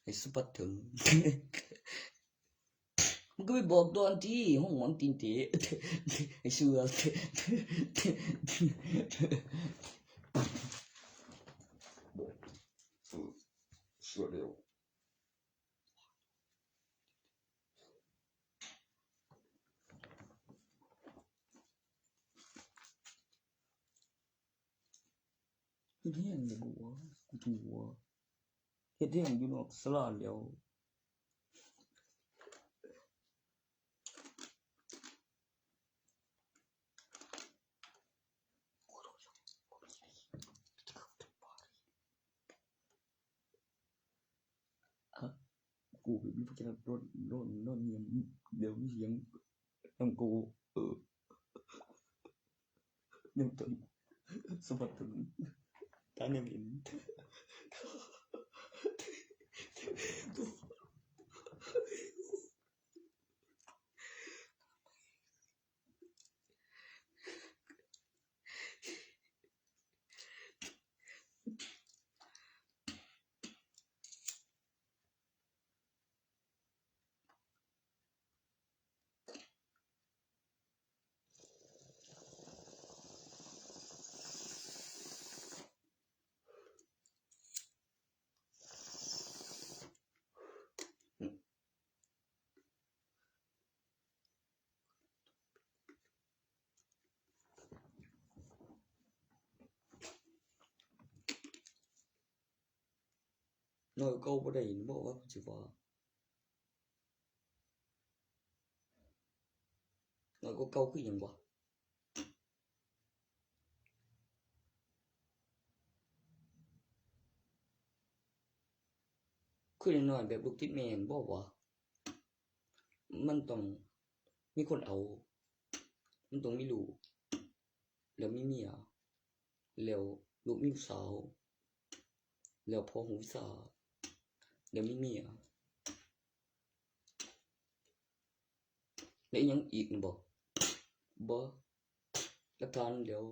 ໃຫ້ສະບັດເຖິງ ມັນກໍໄປບອກດອນທີ່ຫ້ອງໝໍຕີນເຕະ ໃຫ້ເຊື່ອ ເຊື່ອແລ້ວ. ເຮັດແຮງແລ້ວບໍ່ວະ ກູຖືວ່າເຮັດແຮງຢູ່ນອກສາລາແລ້ວ. ກູເປັນຜູ້ຈັດການ ໂດນ ໂດນ ໂດນຫຍັງ ດຽວມີຫຍັງນຳກູ ເອີ ຍັງຕ້ອງສະບັດຕົນ ຕາແນມເຫັນ. ນ້ອຍກວ່າເກົ່າບໍ່ໄດ້ ເວົ້າວ່າ ເພິ່ນຊິວ່າ ນ້ອຍກວ່າເກົ່າຄືຫຍັງວະ? ຄືນ້ອຍແບບລູກຕິດແມ່ຫັ້ນບໍ່ວະ? ມັນຕ້ອງມີຄົນເອົາ ມັນຕ້ອງມີລູກ ແລ້ວມີເມຍ ແລ້ວລູກມີລູກສາວ ແລ້ວພໍ່ຮູ້ວິຊາ ແລ້ວມີເມຍ ແລ້ວອີ່ຫຍັງອີກນະບໍ? ບໍ່ ຫຼັກຖານແລ້ວ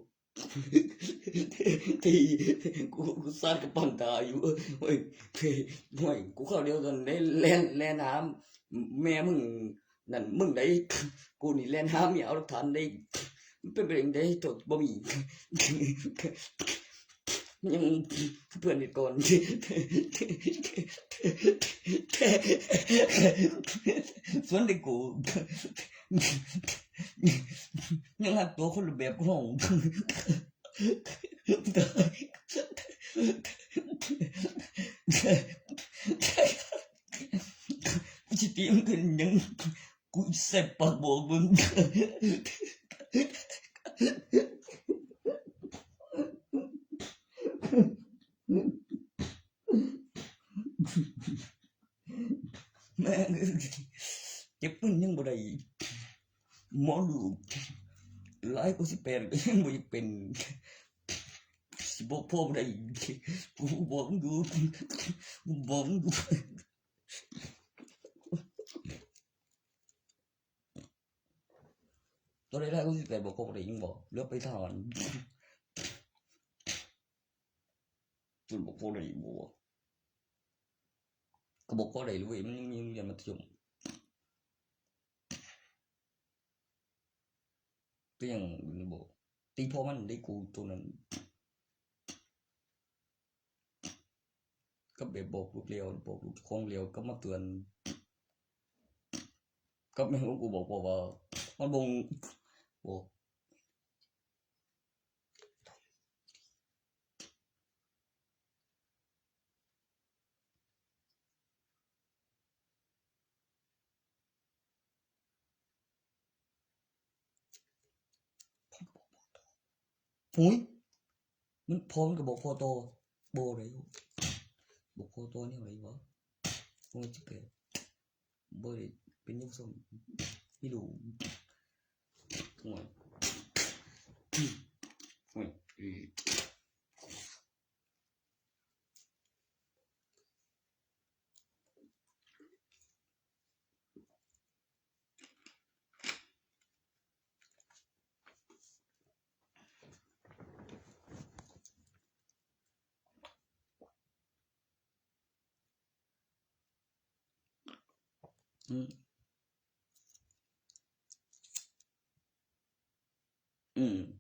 ທີ່ ທີ່ ກູ ກູສາດກະປັນຕາຢູ່ ໂອ້ຍ ໂອ້ຍ ກູຄາວດຽວນັ້ນໄດ້ແລ່ນ ແລ່ນຫາແມ່ມຶງ ນັ້ນມຶງໃດ ກູນີ້ແລ່ນຫາເມຍເອົາຫຼັກຖານໃດ ມັນເປັນໄປໄດ້ຈັ່ງໃດ ໂທດບໍ່ມີ ຍັງເພື່ອນເຮັດກ່ອນ ສ່ວນໃດກູ ຍັງຮັກຕົວຄົນລະແບບຂອງ ຊິຕີມກັນຫຍັງ ກູຊິໃສ່ປາກບອກມຶງ ແມ່ງເອີຍ ເກັບເງິນຍັງບໍ່ໄດ້ ໝໍດູຫຼາຍກວ່າສິບແປດກໍຍັງບໍ່ຢາກເປັນ ຊິບອກພໍ່ບໍ່ໄດ້ ກູບອກມຶງຢູ່ ກູບອກມຶງຢູ່ ຕອນໄດ້ຫຼາຍກວ່າສິບແປດບອກພໍ່ບໍ່ໄດ້ ຍັງບອກເຫຼືອໄປທະຫານ ຈົນບອກພໍ່ໄດ້ບໍ່ວະ? ກໍບອກພໍ່ໄດ້ເວີຍ ມັນຍັງມີໂຮງຮຽນມັດທະຍົມ ກໍຍັງບໍ່ ຕີພໍ່ມັນໄດ້ ກູໂຕນັ້ນ ກໍແບບບອກລູກແລ້ວ ບອກລູກເຈົ້າຂອງແລ້ວ ກໍມາເຕືອນ ກໍແມ່ນຂອງກູບອກພໍ່ວ່າ ມັນບໍ່ ບໍ່ ໂອ້ຍ ມັນ ພໍ່ມັນກໍບອກພໍ່ຕໍ່ ບໍ່ໄດ້ ບອກພໍ່ຕໍ່ແນວໃດວະ? ໂອ້ຍ ຊິແປ ບໍ່ໄດ້ເປັນເຍົາວະຊົນ ບໍ່ຮູ້ ໂອ້ຍ ໂອ້ຍ ເອີ. ອືມ ອືມ.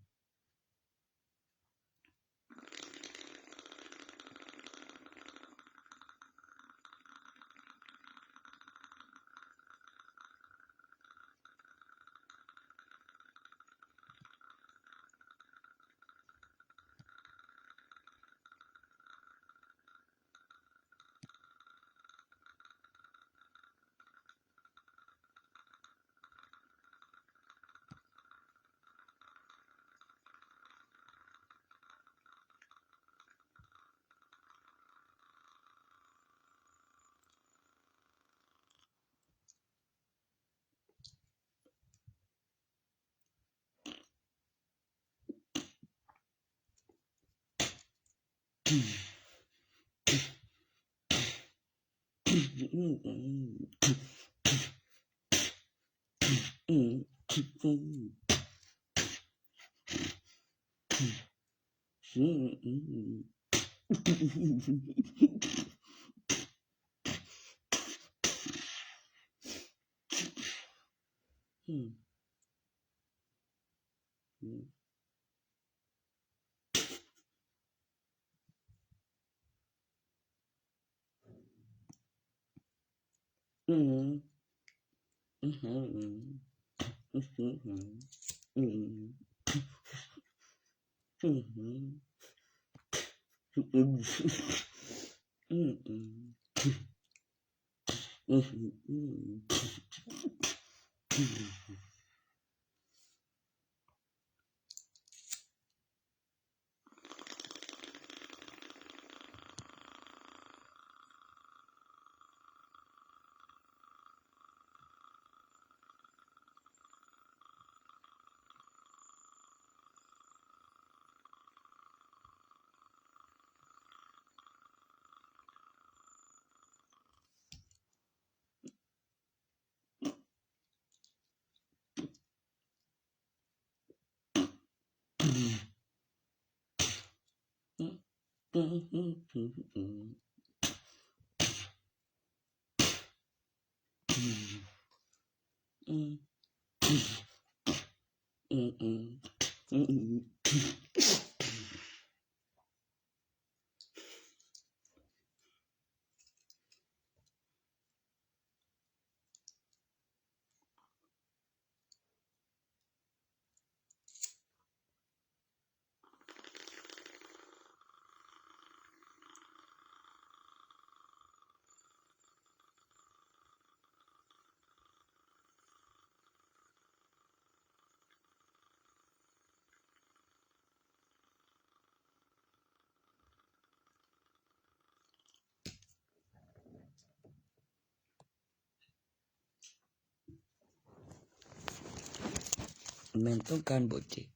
ແມ່ນຕ້ອງການບໍ່ເຈັບ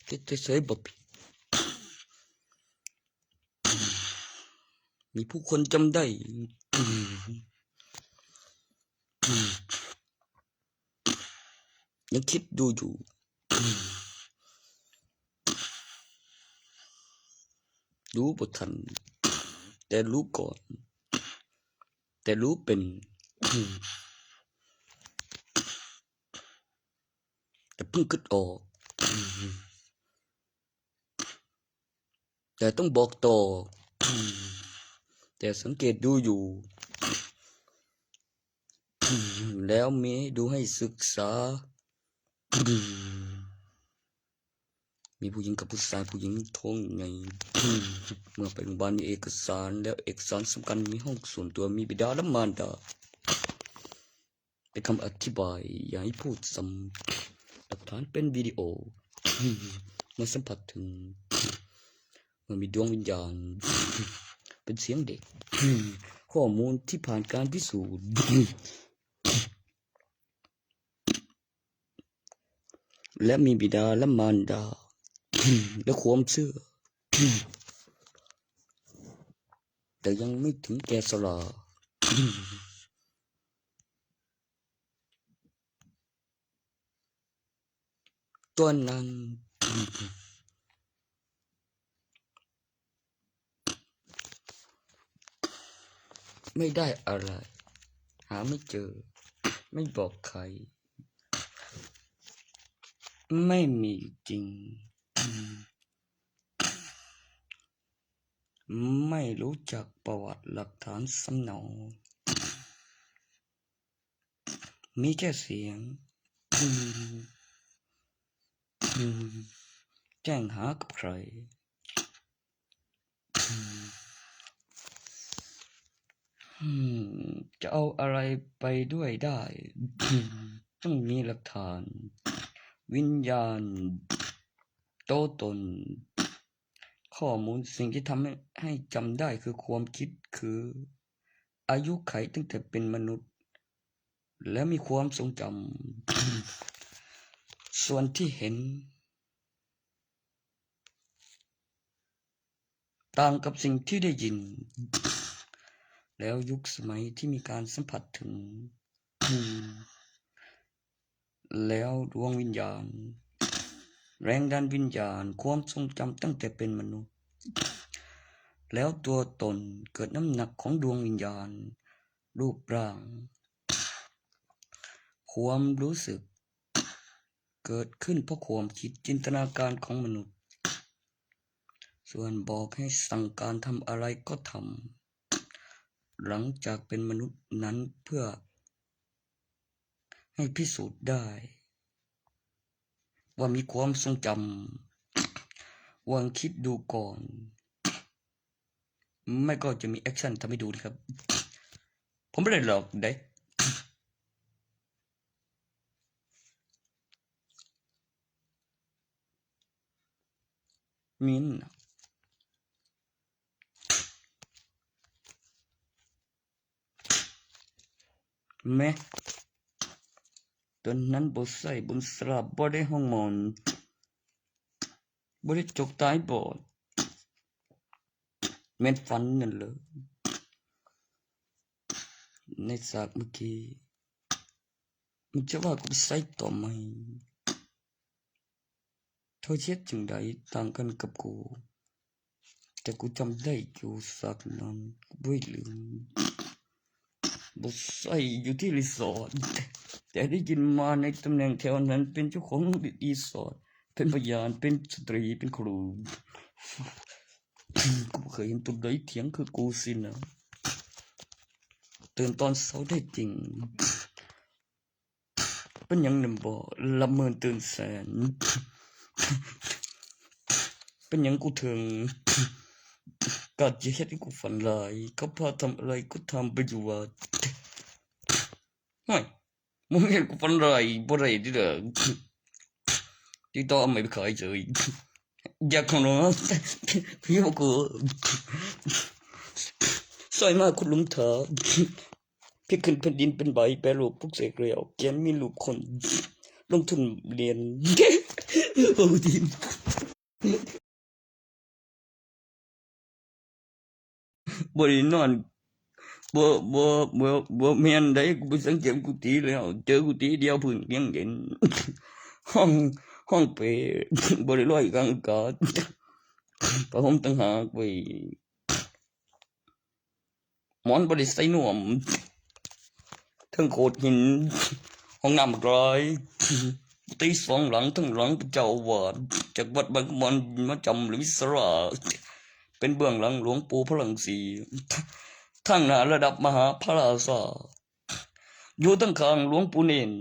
ເຮັດເສຍບໍ່ຜິດ ມີຜູ້ຄົນຈຳໄດ້ ຍັງຄິດດູຢູ່ ຮູ້ບໍ່ທັນ ແຕ່ຮູ້ກ່ອນ ແຕ່ຮູ້ເປັນ ແຕ່ເພິ່ງຄິດອອກ ແຕ່ຕ້ອງບອກຕໍ່ ແຕ່ສັງເກດດູຢູ່ ແລ້ວມີໃຫ້ດູໃຫ້ສຶກສາ ມີຜູ້ຍິງກັບຜູ້ຊາຍ ຜູ້ຍິງທ້ອງໃຫຍ່ ເມື່ອໄປໂຮງບານມີເອກະສານ ແລ້ວເອກະສານສຳຄັນ ມີຫ້ອງສ່ວນຕົວ ມີບິດາ ແລະ ມານດາ ເປັນຄຳອະທິບາຍ ຢ່າໃຫ້ພູດຊ້ຳ ຫຼັກຖານເປັນວິດີໂອ ເມື່ອສຳຜັດເຖິງ ເມື່ອມີດວງວິນຍານ ເປັນສຽງເດັກ ຂໍ້ມູນທີ່ຜ່ານການພິສູດ ແລະມີບິດາ ແລະມານດາ ແລະຄວາມເຊື່ອ ແຕ່ຍັງໄມ່ເຖິງແກ່ຊະລາ. ຕອນນັ້ນ ໄມ່ໄດ້ອະໄລ ຫາໄມ່ເຈີ ໄມ່ບອກໃຄ ໄມ່ມີຈິງ ໄມ່ຮູ້ຈັກປະຫວັດຫຼັກຖານສຳເນົາ ມີແຄ່ສຽງ ແຈ້ງຫາກັບໃຄ ຈະເອົາອະໄລໄປດ້ວຍໄດ້ ຕ້ອງມີຫຼັກຖານ ວິນຍານ ໂຕຕົນ ຂໍ້ມູນ. ສິ່ງທີ່ທຳໃຫ້ຈຳໄດ້ຄືຄວາມຄິດ ຄືອາຍຸໄຂຕັ້ງແຕ່ເປັນມະນຸດ ແລະມີຄວາມຊົງຈຳ. ສ່ວນທີ່ເຫັນ ຕ່າງກັບສິ່ງທີ່ໄດ້ຍິນ ແລ້ວຍຸກສະໄໝທີ່ມີການສຳຜັດເຖິງ ແລ້ວດວງວິນຍານ ແຮງດັນວິນຍານ ຄວາມຊົງຈຳຕັ້ງແຕ່ເປັນມະນຸດ ແລ້ວຕົວຕົນເກີດນ້ຳໜັກຂອງດວງວິນຍານ ຮູບຮ່າງ ຄວາມຮູ້ສຶກ ເກີດຂຶ້ນເພາະຄວາມຄິດຈິນຕະນາການຂອງມະນຸດ. ສ່ວນບອກໃຫ້ສັ່ງການທຳອະໄລກໍທຳ ຫຼັງຈາກເປັນມະນຸດນັ້ນ ເພື່ອໃຫ້ພິສູດໄດ້ວ່າມີຄວາມຊົງຈຳ. ລອງຄິດດູກ່ອນ ໄມ່ກໍຈະມີແອັກຊັນທຳໃຫ້ດູເລີຍຄັບ. ຜົມບໍ່ໄດ້ຫຼອກເດ້. ມິນ ແມະ ຕອນນັ້ນບໍ່ໃຊ້ບຸນສະຫຼາບ ບໍ່ໄດ້ຫ້ອງໝອນ ບໍ່ໄດ້ຈົກຕາຍບອດ ແມ່ນຝັນນັ້ນເລີຍ ໃນສາກເມື່ອກີ້ ມັນຈະວ່າກູໄປໃຊ້ຕໍ່ໃໝ່. ເຂົາເຮັດຈັ່ງໃດຕ່າງກັນກັບກູ? ແຕ່ກູຈຳໄດ້ຢູ່ສາກນັ້ນ ກູບໍ່ລືມ. ບໍ່ໃຊ້ຢູ່ທີ່ຣີສອດ ແຕ່ໄດ້ຍິນມາໃນຕຳແໜ່ງແຖວນັ້ນ ເປັນເຈົ້າຂອງຣີສອດ ເປັນພະຍານ ເປັນສະຕຣີ ເປັນຄູ. ກູບໍ່ເຄີຍເຫັນຕົວໃດຖຽງຄືກູຊີ້ນະ. ຕື່ນຕອນເຊົ້າໄດ້ຈິງ. ເປັນຫຍັງນຳບໍ່ ລະເມີນຕື່ນແສນ? ເປັນຫຍັງກູເຖິງ ກາດຈະເຮັດໃຫ້ກູຝັນຮ້າຍ? ເຂົາພາທຳອະໄລກໍທຳໄປຢູ່ວັດ. ໂອ້ຍ ບໍ່ແມ່ນກູຝັນຮ້າຍ ບໍ່ໄດ້ເດີ້. ຕິດຕໍ່ເອົາໄມ້ໄປຂາຍເສີຍ. ຢາກຂອງນ້ອງ ພີ່ບໍ່ກົວ ຊ່ອຍມາຂຸດຫຼຸມຖ້າ ພິກຂຶ້ນແຜ່ນດິນເປັນໃບ ແປຮູບປຸກເສກແລ້ວ ແກນມີຮູບຄົນ ລົງທຶນລຽນ ເວົ້າດີ ບໍ່ໄດ້ນອນ ບໍ່ ບໍ່ ບໍ່ ບໍ່ແມ່ນໃດ ກູໄປສັງເກດກູຕີແລ້ວ ເຈີກູຕີດຽວພື້ນກຽງເຢັນ ຫ້ອງ ຫ້ອງເປ ບໍ່ໄດ້ລອຍກາງອາກາດ ຜ້າຫົ່ມຕ່າງຫາກໄວ້ ໝອນບໍ່ໄດ້ໃສ່ນວມ ເທິງໂຂດຫີນ ຫ້ອງນ້ຳບັກຫຼາຍ ກຸຕິສອງຫຼັງ ເທິງຫຼັງເຈົ້າອາວາດ ຈາກວັດບາງກະມອນມາຈຳ ຫຼື ວິສາລາ ເປັນເບື້ອງຫຼັງຫຼວງປູ່ພະລັງສີ ທາງໜ້າລະດັບມະຫາພະລາຊາ ຢູ່ທາງຂ້າງຫຼວງປູ່ເນນ.